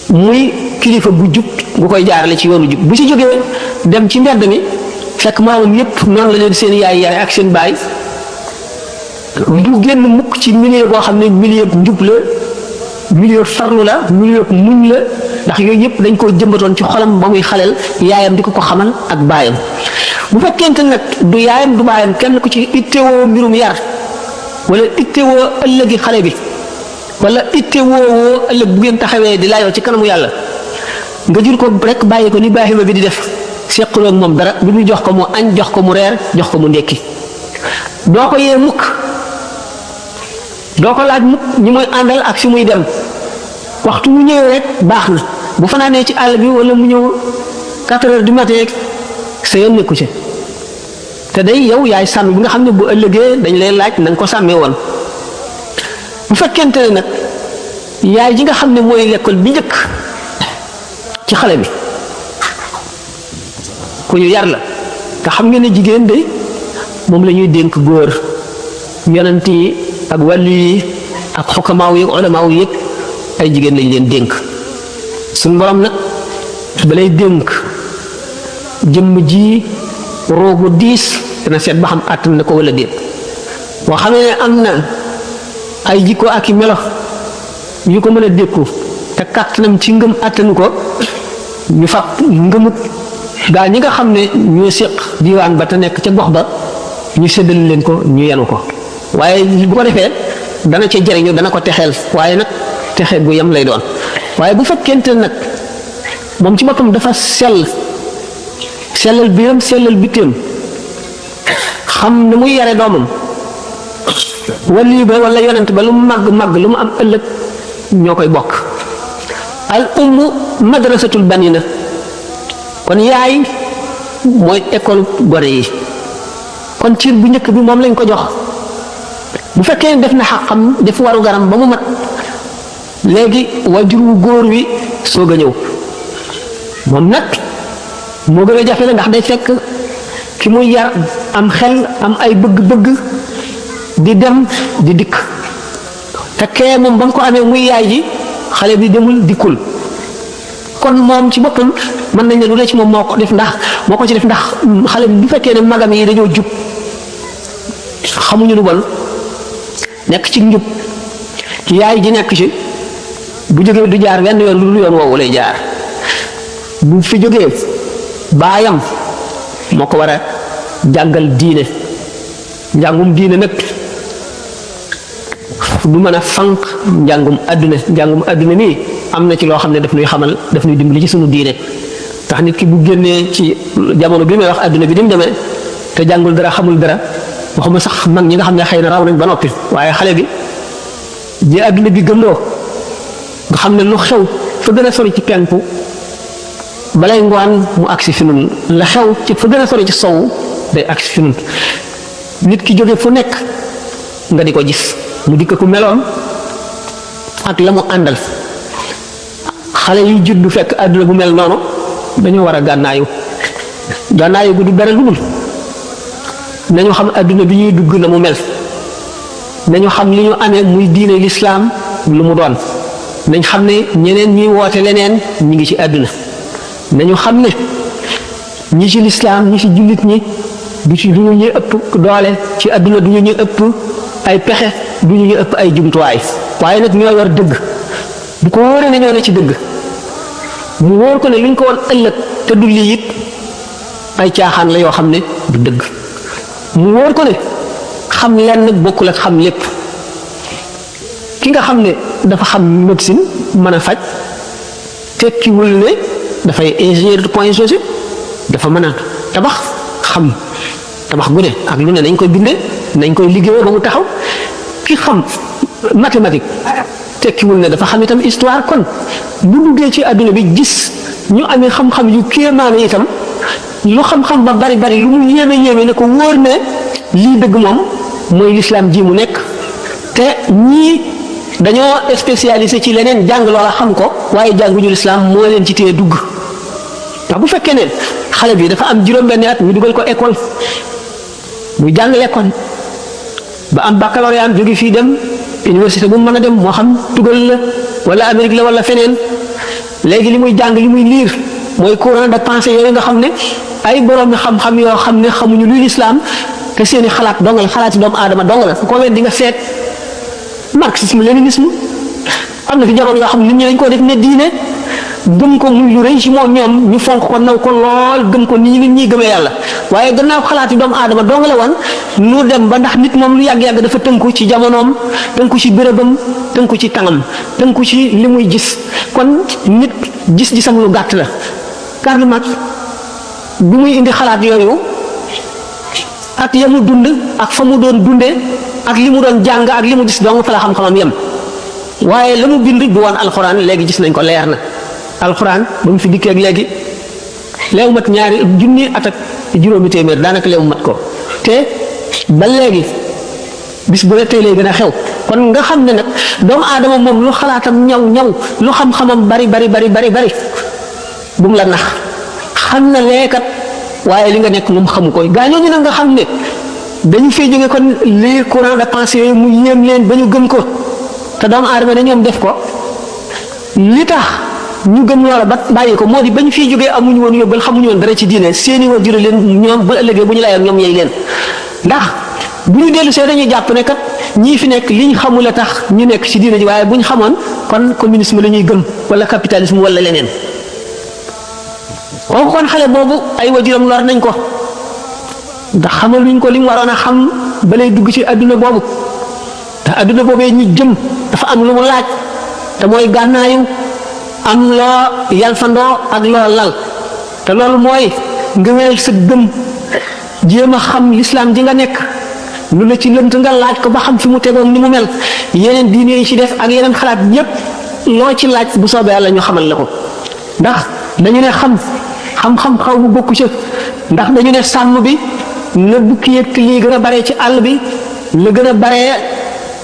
muy kilifa bu jub bu koy jaarale ci yoonu jub bu ci jógee dem ci mbedd mi fekk maamam yépp noonu la leen seen yaay yare ak seen baay du génn mukk ci milieu boo xam ne milieu njub la milieu farlu la milieu muñ la ndax yooyu yëpp dañ koo jëmbatoon ci xolam ba muy xaleel yaayam di ko xamal ak baayam. bu fekkente nag du yaayam du baayam kenn ku ci ittewoo mbirum yar wala ittewoo ëllëgi xale bi wala ittewoo ëllëg bu ngeen taxawee di laayoo ci kanamu yàlla nga jur ko rek bàyyi ko ni Ibrahima bi di def seqaloo ak moom dara lu muy jox ko mu añ jox ko mu reer jox ko mu ndékki doo ko yee mukk doo ko laaj mukk ñi muy àndal ak fi muy dem waxtu mu ñëwee rek baax na bu fanaanee ci àll bi wala mu ñëw 4 heures du matin sa yoon nekku ci te day yow yaay sàmm bi nga xam ne bu ëllëgee dañ lay laaj na nga ko sàmmee woon. bu fekkente ne nag yaay ji nga xam ne mooy l'école bi njëkk ci xale bi ku ñu yar la te xam ngeen ne jigéen de moom la ñuy dénk góor yonent yi ak wàllu yi ak xukamaaw yi ak ulamaaw yi ay jigéen lañ leen dénk suñ borom nag balay dénk jëmm ji roogu diis dana seet ba xam àttan na ko wala déet boo xamee ne am na ay jikko ak i melo yu ko mën a dékku te kàttanam ci ngëm àttanu ko ñu fab ngëmut gaa ñi nga xam ne ñoo séq diwaan ba te nekk ca gox ba ñu séddal leen ko ñu yenu ko waaye bu ko defee dana ca jëriñu dana ko texeel waaye nag texee gu yem lay doon waaye bu fekkente nag moom ci boppam dafa sellal biiram sellal bitteem xam ne muy yare doomam wali ba wala yonent ba lu mu màgg lu mu am ëllëg ñoo koy bokk al ummu madrasatul banina kon yaay mooy école gone yi kon ciir bu njëkk bi moom lañ ko jox bu fekkee def na xaqam def waru garam ba mu mat léegi wajur wu góor wi soog a ñëw moom nag moo gën a jafe la ndax day fekk ki muy yar am xel am ay bëgg-bëgg di dem di dikk te kee moom ba mu ko amee muy yaay ji xale bi demul dikkul kon moom ci boppam mën nañ ne lu ne ci moom moo ko ci def ndax xale bi bu fekkee ne magam yi dañoo jub xamuñu lu bon nekk ci njub yaay ji nekk ci bu jógee du jaar wenn yoon lu dul yoon woowu lay jaar bu fi jógee baayam moo ko war a jàngal diine njàngum diine nag du mën a fanq njàngum adduna nii am na ci loo xam ne daf ñuy dimbali ci sunu diine tax nit ki bu génnee ci jamono bi may wax adduna bi ni mu demee te jàngul dara xamul dara waxuma sax mag ñi nga xam ne xëy na raw nañ ba noppi waaye xale bi ji adduna bi gëmloo nga xam ne lu xew fa gën a sori ci penku balay ngoon mu agsi fi nun la xew ci fa gën a sori ci sowu day agsi fi nun nit ki jóge fu nekk nga di ko gis mu dikk ku meloon ak la mu àndal xale yu juddu fekk àdduna bu mel noonu dañoo war a gànnaayu gu du dara lu dul nañu xam àdduna bi ñuy dugg na mu mel nañu xam li ñu amee muy diine lislaam lu mu doon nañ xam ne ñeneen ñuy woote leneen ñi ngi ci àdduna nañu xam ne ñi ci lislaam ñi ci jullit ñi du ñu ñuy ëpp doole ci àdduna du ñu ñuy ëpp ay pexe du ñu ñuy ëpp ay jumtuwaay waaye nag ñoo yor dëgg bu ko wóoree ne ñoo ne ci dëgg mu wóor ko ne luñ ko woon ëllëg te du lii it ay caaxaan la yoo xam ne du dëgg mu wóor ko ne xam lenn bokkul ak xam lépp ki nga xam ne dafa xam médecine mën a faj tekkiwul ne dafay ingénieur de point G dafa mën a tabax xam tabax gu ne ak lu ne nañ koy bindee nañ koy liggéeyee ba mu taxaw ki xam mathématique tekkiwul ne dafa xam itam histoire kon bu duggee ci àdduna bi gis ñu amee xam-xam yu kéemaane itam lu xam-xam ba bari lu mu yéeme ne ko wóor ne lii dëgg moom mooy lislaam ji mu nekk te ñii dañoo spécialisé ci leneen jàng loola xam ko waaye jànguñu lislaam moo leen ci téye dugg ndax bu fekkee ne xale bi dafa am juróom-benni at ñu dugal ko école muy jàng l'école ba am baccalauréat jóge fii dem université bu mu mën a dem moo xam tugal la wala Amérique la wala feneen léegi li muy jàng li muy liir mooy courant de pensée yooyu nga xam ne ay borom xam-xam yoo xam ne xamuñu luy lislaam te seeni xalaat dong la xalaati doomu aadama dong la ko wen di nga seet marxisme léninisme am na fi jamono yoo xam ne nit ñi dañ koo def ne diine gëm ko muy lu rëy ci moom ñoom ñu fonk ko naw ko lool gëm ko nii nit ñi gëmee yàlla waaye gannaaw xalaati doomu aadama dong la woon nu dem ba ndax nit moom lu yàgg-yàgg dafa tënku ci jamonoom tënku ci bérébam tënku ci tangam tënku ci li muy gis kon nit gis-gisam lu gàtt la. Karl Marx bi muy indi xalaat yooyu ak ya mu dund ak fa mu doon dunde ak li mu doon jàng ak li mu gis dong fa la xam-xamam yem waaye la mu bind du woon alxuraan léegi gis nañ ko leer na alxuraan ba mu fi dikkee ak léegi leew mat ñaari junni at ak juróomi téeméer daanaka leew mat ko te ba léegi bis bu ne tey lay gën a xew kon nga xam ne nag doomu aadama moom lu xalaatam ñaw lu xam-xamam bari bu mu la nax xam na leekat waaye li nga nekk moom xamu ko gaañoo ñu nag nga xam ne dañu fay jóge kon les courants de pensée yooyu mu yéem leen ba ñu gëm ko te doomu aadama ne ñoom def ko li tax ñu gëm loola ba bàyyi ko moo di ba ñu fiy jógee amuñu woon yóbbal xamuñu woon dara ci diine seeni waajur leen ñoom bu ëllëgee bu ñu lay ak ñoom yey leen ndax bu ñu dellu see dañuy jàpp ne kat ñii fi nekk liñ xamul a tax ñu nekk ci diine ji waaye bu ñu xamoon kon communisme la ñuy gëm wala capitalisme wala leneen. kooku kon xale boobu ay wajuram lor nañ ko ndax xamal luñ ko li mu waroon a xam ba lay dugg ci adduna boobu te adduna boobee ñu jëm dafa am lu mu laaj te mooy gànnaayu am loo yalfandoo ak loo lal te loolu mooy nga wéyal sa gëm jéem a xam lislaam ji nga nekk lu la ci lënt nga laaj ko ba xam fi mu tegoon ni mu mel yeneen diine yi ci def ak yeneen xalaat yépp loo ci laaj bu soobee yàlla ñu xamal la ko ndax dañu ne xam-xam xaw bu bokku ci ndax dañu ne sàmm bi la bukki yëg lii gën a bare ci àll bi la gën a bare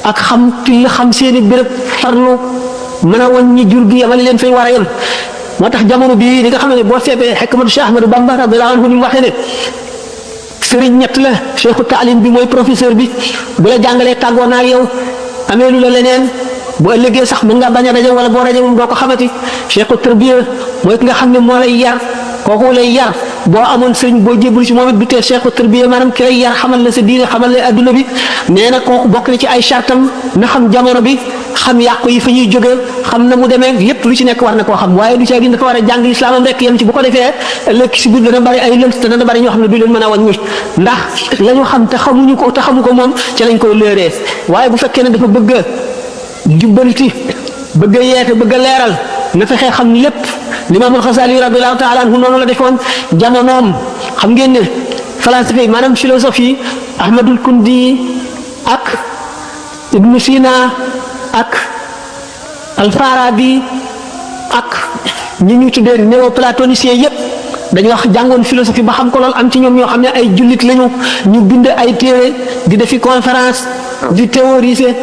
ak xam till xam seeni béréb farlu mën a woon ñi jur gi yamale leen fay war a yem moo tax jamono bii li nga xam ne boo seetee xekmatu Cheikh Ahmadou Bamba radiyallahu anhu ni mu waxee ne sëriñ ñett la cheikhu taalim bi mooy professeur bi bu la jàngalee tàggoo naa ak yow amee lu la leneen bu ëllëgee sax mën nga bañ a daje wala boo daje moom doo ko xamati cheikhu tarbiya mooy ki nga xam ne moo lay yar kooku lay yar boo amoon sëriñ boo jébbalu ci moom it du tee cheikhu tarbiya maanaam ki lay yar xamal la sa diine xamal la adduna bi nee na kooku bokk na ci ay chartam na xam jamono bi xam yàqu yi fa ñuy jógee xam na mu demee lépp lu ci nekk war na koo xam waaye du ci gi dafa war a jàng lislaamam rek yem ci bu ko defee ëllëg si biir dana bari ay lënt te dana bari ñoo xam ne du leen mën a wàññi ndax la ñu xam te xamuñu ko te xamu ko moom ci lañ koy léeree waaye bu fekkee ne dafa bëgg a jubbanti bëgg a yeete bëgg a leeral na fexee xam lépp Limaamul Xasaali radiyallahu taala anhu noonu la defoon jamonoom xam ngeen ne falasife yi maanaam philosophie Ahmadul Kundi ak Ibnu Sina ak Alfarabi ak ñi ñu tuddee néoplatoniciens yépp dañu wax jàngoon philosophie ba xam ko lool am ci ñoom ñoo xam ne ay jullit lañu ñu bind ay téere di defi conférence di théoriser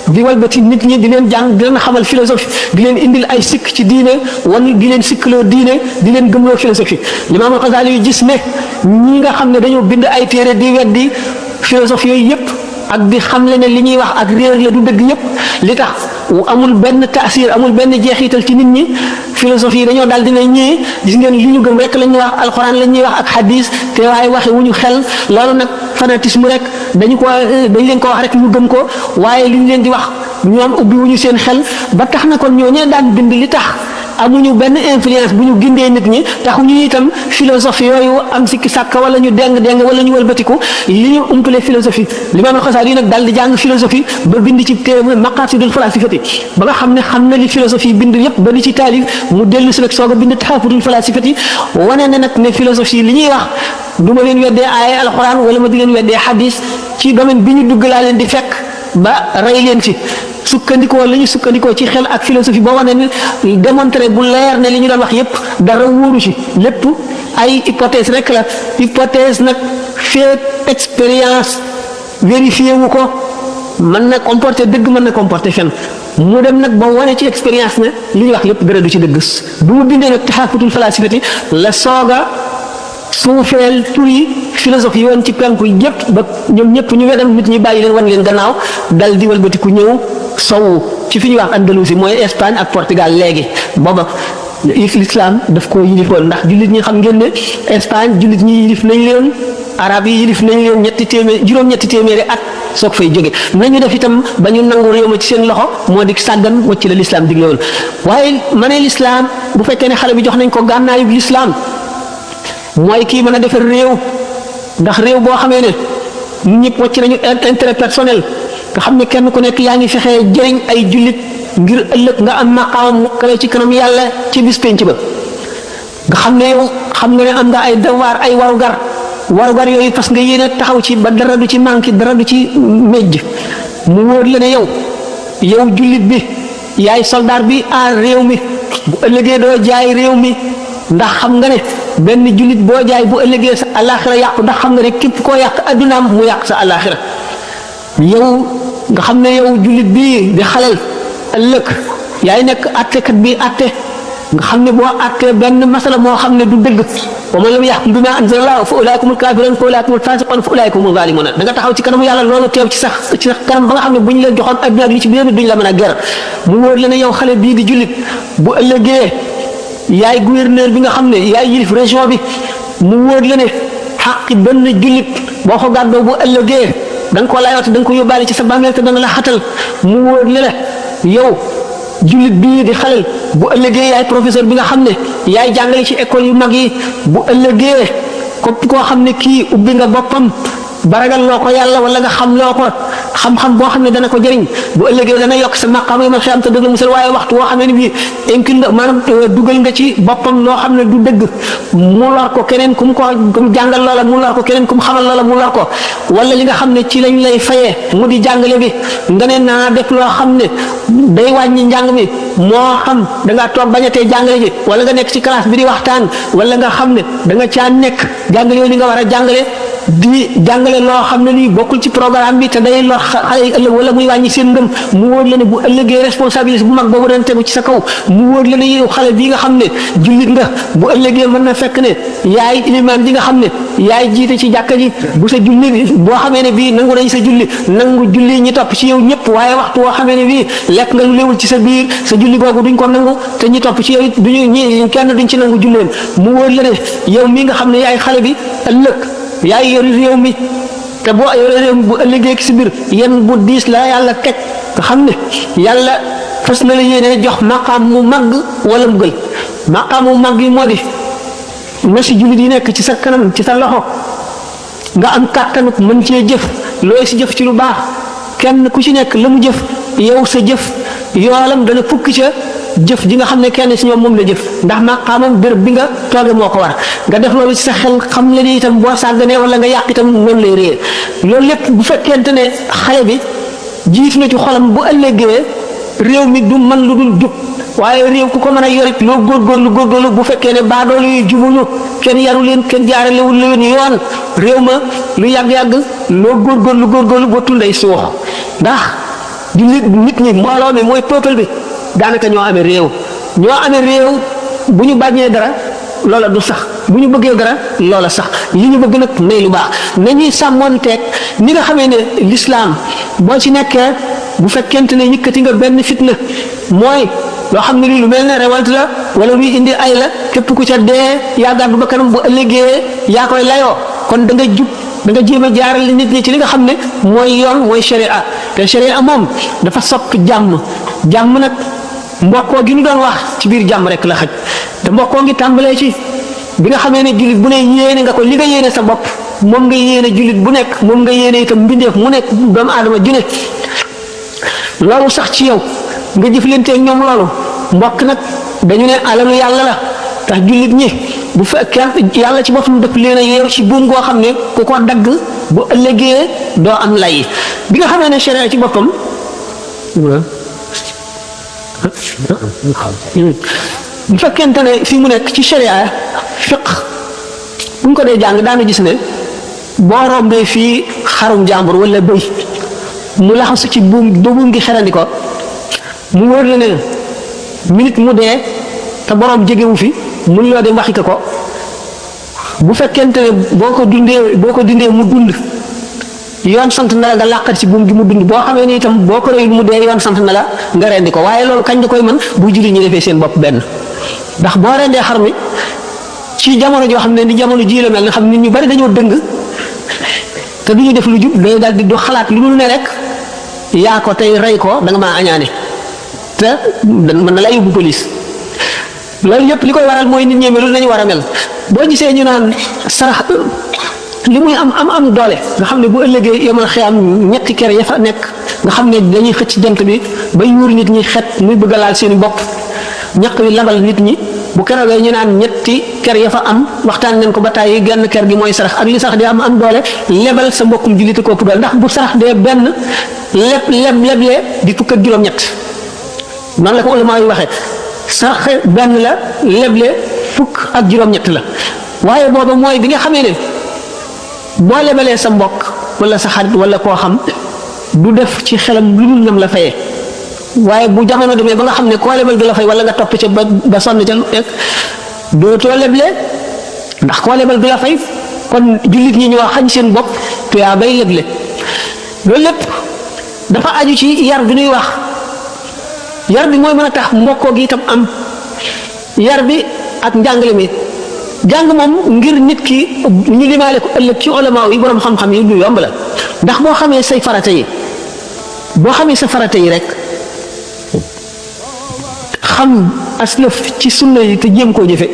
di walbati nit ñi di leen jàng di leen xamal philosophie di leen indil ay sikk ci diine wan di leen sikkloo diine di leen gëmloo philosophie Limaamul Xasaali yu gis ne ñi nga xam ne dañoo bind ay téere di weddi philosophie yooyu yépp ak di xamle ne li ñuy wax ak réer la du dëgg yépp li tax amul benn taasir amul benn jeexital ci nit ñi philosophie yi dañoo daal dina ñëwee gis ngeen li ñu gëm rek la ñuy wax alxuraan la ñuy wax ak hadis te waaye waxe wu ñu xel loolu nag fanatisme rek dañ leen ko wax rek ñu gëm ko waaye li ñu leen di wax ñoom ubbi wu ñu seen xel ba tax na kon ñooñee daan bind li tax amuñu benn influence bu ñu gindee nit ñi taxuñu itam philosophie yooyu am sikki sàkk wala ñu deng wala ñu wëlbatiku li ñu umpale philosophie Limaamul Xasaali yi nag daal di jàng philosophie ba bind ci téere maqaasidul falaasifati ba nga xam ne li philosophie bind yépp ba li ci taalif mu dellu si nag soog a bind taxafutul falaasifati wane ne nag ne philosophie li ñuy wax du ma leen weddee aaya alxuraan wala ma di leen weddee hadis ci domaine bi ñu dugg laa leen di fekk ba rey leen ci sukkandikoo la ñu sukkandikoo ci xel ak philosophie boo wane ne démontré bu leer ne li ñu doon wax yépp dara wóoru ci lépp ay hypothèse rek la hypothèse nag fait expérience vérifié wu ko mën na comporter dëgg mën na comporter fen mu dem nag ba wane ci expérience ne li ñu wax yépp dara du ci dëgg bu mu bindee nag taxafutul falaasifati la sooga suufeel tur yi philosophie yi woon ci penku yépp ba ñoom ñëpp ñu wedam nit ñi bàyyi leen wan leen gannaaw dal di walbatiku ñëw sowu ci fi ñuy wax Andalousie mooy Espagne ak Portugal léegi booba l'islam daf ko yilifoon ndax jullit ñi xam ngeen ne Espagne jullit ñi yilif nañ leen arab yi yilif nañ leen juróom-ñetti téeméeri at soog fay jóge nañu def itam ba ñu nangu réew ma ci seen loxo moo di sàggan wacc la l'islam digle woon waaye ma ne l'islam bu fekkee ne xale bi jox nañ ko gànnaayu l'islam mooy kii mën a defar réew ndax réew boo xamee ne ñëpp wacc nañu intérêt personnel nga xam ne kenn ku nekk yaa ngi fexee jëriñ ay jullit ngir ëllëg nga am maqaam mu kawe ci kanam yàlla ci bis penc ba nga xam ne yow xam nga ne am nga ay devoir ay warugar yooyu parce que yéen a taxaw ci ba dara du ci manqué dara du ci mejj mu wóor la ne yow jullit bi yaay soldat bi aar réew mi bu ëllëgee doo jaay réew mi ndax xam nga ne benn jullit boo jaay bu ëllëgee sa alaxira yàqu ndax xam nga ne képp koo yàq addunaam mu yàq sa alaxira yow nga xam ne yow jullit bi di xalal ëllëg yaay nekk attekat bi atte nga xam ne boo attee benn masala moo xam ne du dëgg wa man lam yaxkum bimaa anzalallahu fa ulaaika humul kaafiruun fa ulaaika humul faasiquun fa ulaaika humuz zaalimuun da nga taxaw ci kanamu yàlla loolu teew ci sax kanam ba nga xam ne bu ñu leen joxoon adduna ak li ci biir duñ la mën a ger mu wóor la ne yow xale bii di jullit bu ëllëgee yaay gouverneur bi nga xam ne yaay yilif région bi mu wóor la ne xaqi benn jullit boo ko gàddoo bu ëllëgee da nga ko layooti da nga ko yóbbaale ci sa bàmmeel te dana la xatal mu wóor la yow jullit bii di xalel bu ëllëgee yaay professeur bi nga xam ne yaay jàngale ci école yu mag yi bu ëllëgee képp koo xam ne kii ubbi nga boppam baragal loo ko yàlla wala nga xam loo ko xam-xam boo xam ne dana ko jëriñ bu ëllëgee dana yokk sa maqaam yi ma xam te dana musal waaye waxtu woo xam ne bii incul nga maanaam dugal nga ci boppam loo xam ne du dëgg mu lor ko keneen ku mu jàngal loola mu lor ko keneen ku mu xamal loola mu lor ko wala li nga xam ne ci lañ lay fayee mu di jàngale bi nga ne naa def loo xam ne day wàññi njàng mi moo xam da ngaa toog bañatee jàngale ji wala nga nekk ci classe bi di waxtaan wala nga xam ne da nga caa nekk jàngale yow li nga war a jàngale di jàngale loo xam ne nii bokkul ci programme bi te day lor xale yi ëllëg wala muy wàññi seen ngëm mu wóor la ne bu ëllëgee responsabilité bu mag boobu dana tegu ci sa kaw mu wóor la ne yow xale bii nga xam ne jullit nga bu ëllëgee mën na fekk ne yaay ilimaan bi nga xam ne yaay jiite ci jàkka ji bu sa julli boo xamee ne bii nangu nañ sa julli ñi topp ci yow ñëpp waaye waxtu woo xamee ne bii lekk nga lu léwul ci sa biir sa julli googu duñ ko nangu te ñi topp ci yow it duñu kenn duñ ci nangu julleen mu wóor la ne yow mii nga xam ne yaay xale bi ëllëg yaay yori réew mi te boo yore réew mi bu ëllëgee si biir yenn bu diis la yàlla teg nga xam ne yàlla fas na la yéene jox maqaam mu màgg wala mu gël maqaam mu màgg yi moo di na si jullit yi nekk ci sa kanam ci sa loxo nga am kàttanu mën cee jëf looy si jëf ci lu baax kenn ku ci nekk la mu jëf yow sa jëf yoolam dana fukki ca jëf ji nga xam ne kenn si ñoom moom la jëf ndax maqaamam béréb bi nga tooge moo ko war nga def loolu ci sa xel xam le ni itam boo sàgganee wala nga yàq itam noonu lay réer loolu lépp bu fekkente ne xale bi jiitu na ci xolam bu ëllëgee réew mi du man lu dul jub waaye réew ku ko mën a yorit loo góorgóorlu bu fekkee ne baadoolu yu jubuñu kenn yaru leen kenn jaaralewul leen yoon réew ma lu yàgg-yàgg loo góorgóorlu boo tunday suux ndax di nit ñi mbooloo mi mooy peuple bi daanaka ñoo amee réew bu ñu bañee dara loola du sax bu ñu bëggee dara loola sax li ñu bëgg nag nay lu baax nañuy sàmmoonteeg ni nga xamee ne l'islam boo ci nekkee bu fekkente ne yëkkati nga benn fitna mooy loo xam ne lii lu mel ne révolte la wala luy indi ay la képp ku ca dee yaa gàddu ba kanam bu ëllëgee yaa koy layoo kon da nga jub da nga jéem a jaarale nit ñi ci li nga xam ne mooy yoon mooy sharia te sharia moom dafa sopp jàmm nag mbokkoo gi ñu doon wax ci biir jàmm rek la xaj te mbokkoo ngi tàmbalee ci bi nga xamee ne jullit bu ne yéene nga ko li nga yéene sa bopp moom nga yéene jullit bu nekk moom nga yéene itam mbindeef mu nekk doomu aadama ju ne loolu sax ci yow nga jëflanteeg ñoom loolu mbokk nag dañu ne alalu yàlla la tax jullit ñi bu fekkee yàlla ci boppam dëpp leen a yeew ci buum goo xam ne ku ko dagg bu ëllëgee doo am lay bi nga xamee ne sharia ci boppam bu fekkente ne fii mu nekk ci sharia fiq bu ñu ko dee jàng daana gis ne boo rombee fii xarum jàmbur wala bëy mu laxasu ci buum gi xerandi ko mu wóor la ne minute mu dee te borom jegewu fi mun loo dem waxi ko bu fekkente ne boo ko dundee mu dund yoon sant na la nga làqat ci buum gi mu dund boo xamee ni itam boo ko reyul mu dee yoon sant na la nga rendi ko waaye loolu kañ da koy mën bu julli ñi defee seen bopp benn ndax boo rendee xar mi ci jamono joo xam ne ni jamono ji la mel nga xam nit ñu bari dañoo dëng te du ñu def lu jub day daal di du xalaat lu dul ne rek yaa ko tey rey ko da nga maa añaane te mën na la yóbbu police loolu yëpp li koy waral mooy nit ñi melul nañu war a mel boo gisee ñu naan sarax li muy am doole nga xam ne bu ëllëgee yemal xiyam ñetti ker ya fa nekk nga xam ne dañuy xëcc jant bi ba yuur nit ñi xet muy bëgg a laal seeni bopp ñaq wi labal nit ñi bu keroogee ñu naan ñetti ker ya fa am waxtaan nañ ko ba tàyyi genn ker gi mooy sarax ak li sarax di am doole lebal sa mbokkum jullit ko ëpp doole ndax bu sarax dee benn leblee di fukk ak juróom-ñett noonu la ko ulama yi waxee sarax benn la leble fukk ak juróom-ñett la waaye booba mooy bi nga xamee ne boo lebalee sa mbokk wala sa xarit wala koo xam du def ci xelam lu dul nam la fayee waaye bu jamono demee ba nga xam ne koo lebal du la fay wala nga topp ca ba sonn ca ek dootoo leble ndax koo lebal du la fay kon jullit ñi ñoo xañ seen bopp te yaa bay leble loolu lépp dafa aju ci yar bi ñuy wax yar bi mooy mën a tax mbokkoo gi itam am yar bi ak njàngale mi jàng moom ngir nit ki ñu limaale ko ëllëg ci ulama yi borom xam-xam yi lu yomb la ndax boo xamee say farata yi boo xamee sa farata yi rek xam aslëf ci sunna yi te jéem koo jëfe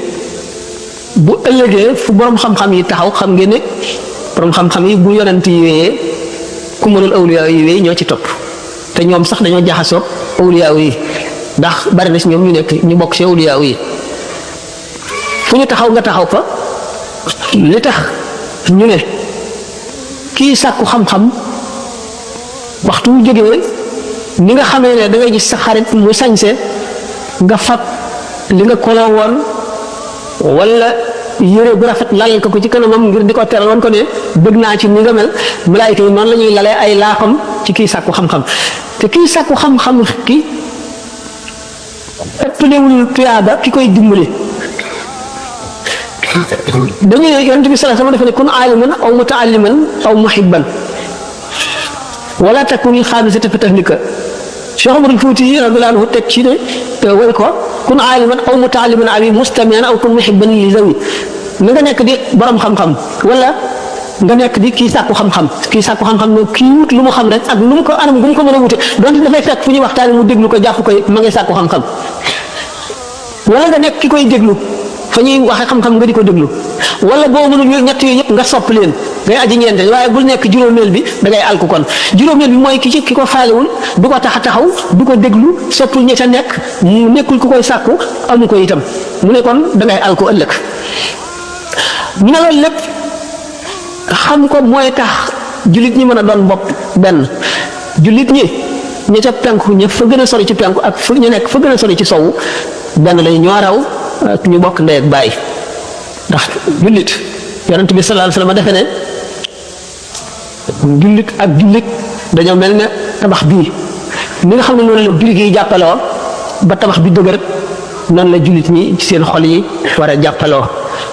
bu ëllëgee fu borom xam-xam yi taxaw xam ngeen ne borom xam-xam yi bu yonent yi wéyee kumalul awliya yi wéy ñoo ci topp te ñoom sax dañoo jaxasoo awliya yi ndax bari na si ñoom ñu nekk ñu bokk ci awliya yi fu ñu taxaw nga taxaw fa li tax ñu ne kii sàkku xam-xam waxtu wu jógee ni nga xamee ne da ngay gis sa xarit mu sañse nga fab li nga koloo woon wala yére bu rafet lalal ko ci kanamam ngir di ko teral woon ko ne bëgg naa ci ni nga mel malaayika yi noonu la ñuy lalee ay laaxam ci kii sàkku xam-xam te kii sàkku xam-xam ki ëppalewul tuyaaba ki koy dimbali dañu ne yonent bi sallallahu alayhi wasallam dafa ne kun aaliman aw mutaalliman aw muhibban wala takun xaamisata fi tahlika Cheikh Omarul Fuuti radiyallahu anhu teg ci ne way ko kun aaliman aw mutaalliman aw mustami'an aw kun muhibban li zawi na nga nekk di borom xam-xam wala nga nekk di kii sàkku xam-xam ne kii wut lu mu xam rek ak lu mu ko anam gu mu ko mën a wute donte dafay fekk fu ñuy waxtaane mu déglu ko jàpp koy ma ngay sàkku xam-xam wala nga nekk ki koy déglu fa ñuy waxe xam-xam nga di ko déglu wala boo mënul ñett yooyu yëpp nga sopp leen ngay aji ñeente waaye bul nekk juróomeel bi da ngay alku kon juróomeel bi mooy ki ko faalewul du ko tax a taxaw du ko déglu soppul ña ca nekk mu nekkul ku koy sàkku amu ko itam mu ne kon da ngay alku ëllëg ñu ne loolu lépp xam ko mooy tax jullit ñi mën a doon bopp benn jullit ñi ña ca penku ña fa gën a sori ci penku ak fa ñu nekk fa gën a sori ci sowu benn lay ñoo raw ñu bokk ndey ak baay ndax jullit yonent bi sallallahu alayhi wasallam defe ne jullit ak jullit dañoo mel ne tabax bii ni nga xam ne noonu la birig yi jàppaloo ba tabax bi dëgër noonu la jullit ñi ci seen xol yi war a jàppaloo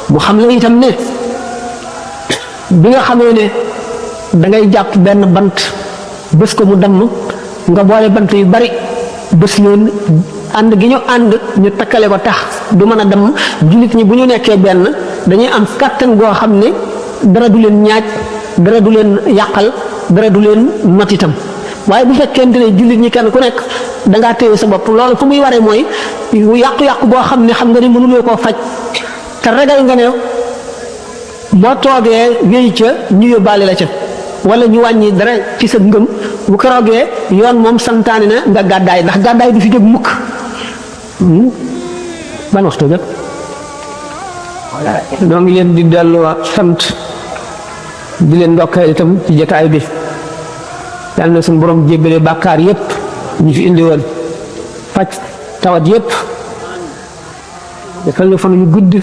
mu xam la itam ne bi nga xamee ne da ngay jàpp benn bant bés ko mu damm nga boole bant yu bari bés leen ànd gi ñu ànd ñu takkale ko tax du mën a dem jullit ñi bu ñu nekkee benn dañuy am kàttan goo xam ne dara du leen ñaaj dara du leen yàqal dara du leen not itam waaye bu fekkente ne jullit ñi kenn ku nekk dangaa téye sa bopp loolu fu muy waree mooy yàqu-yàqu boo xam ne xam nga ne mënuloo koo faj te ragal nga ne boo toogee wéy ca ñu yóbbaale la ca wala ñu wàññi dara ci sa ngëm bu keroogee yoon moom santaane na nga gàddaay ndax gàddaay du fi jóg mukk ban waxtu jot ñoo ngi leen di delloo sant di leen ndokkeel itam ci jotaay bi yàlla na suñu borom jéggale bàkkaar yépp ñu fi indi woon faj tawat yépp defal ñu fan yu gudd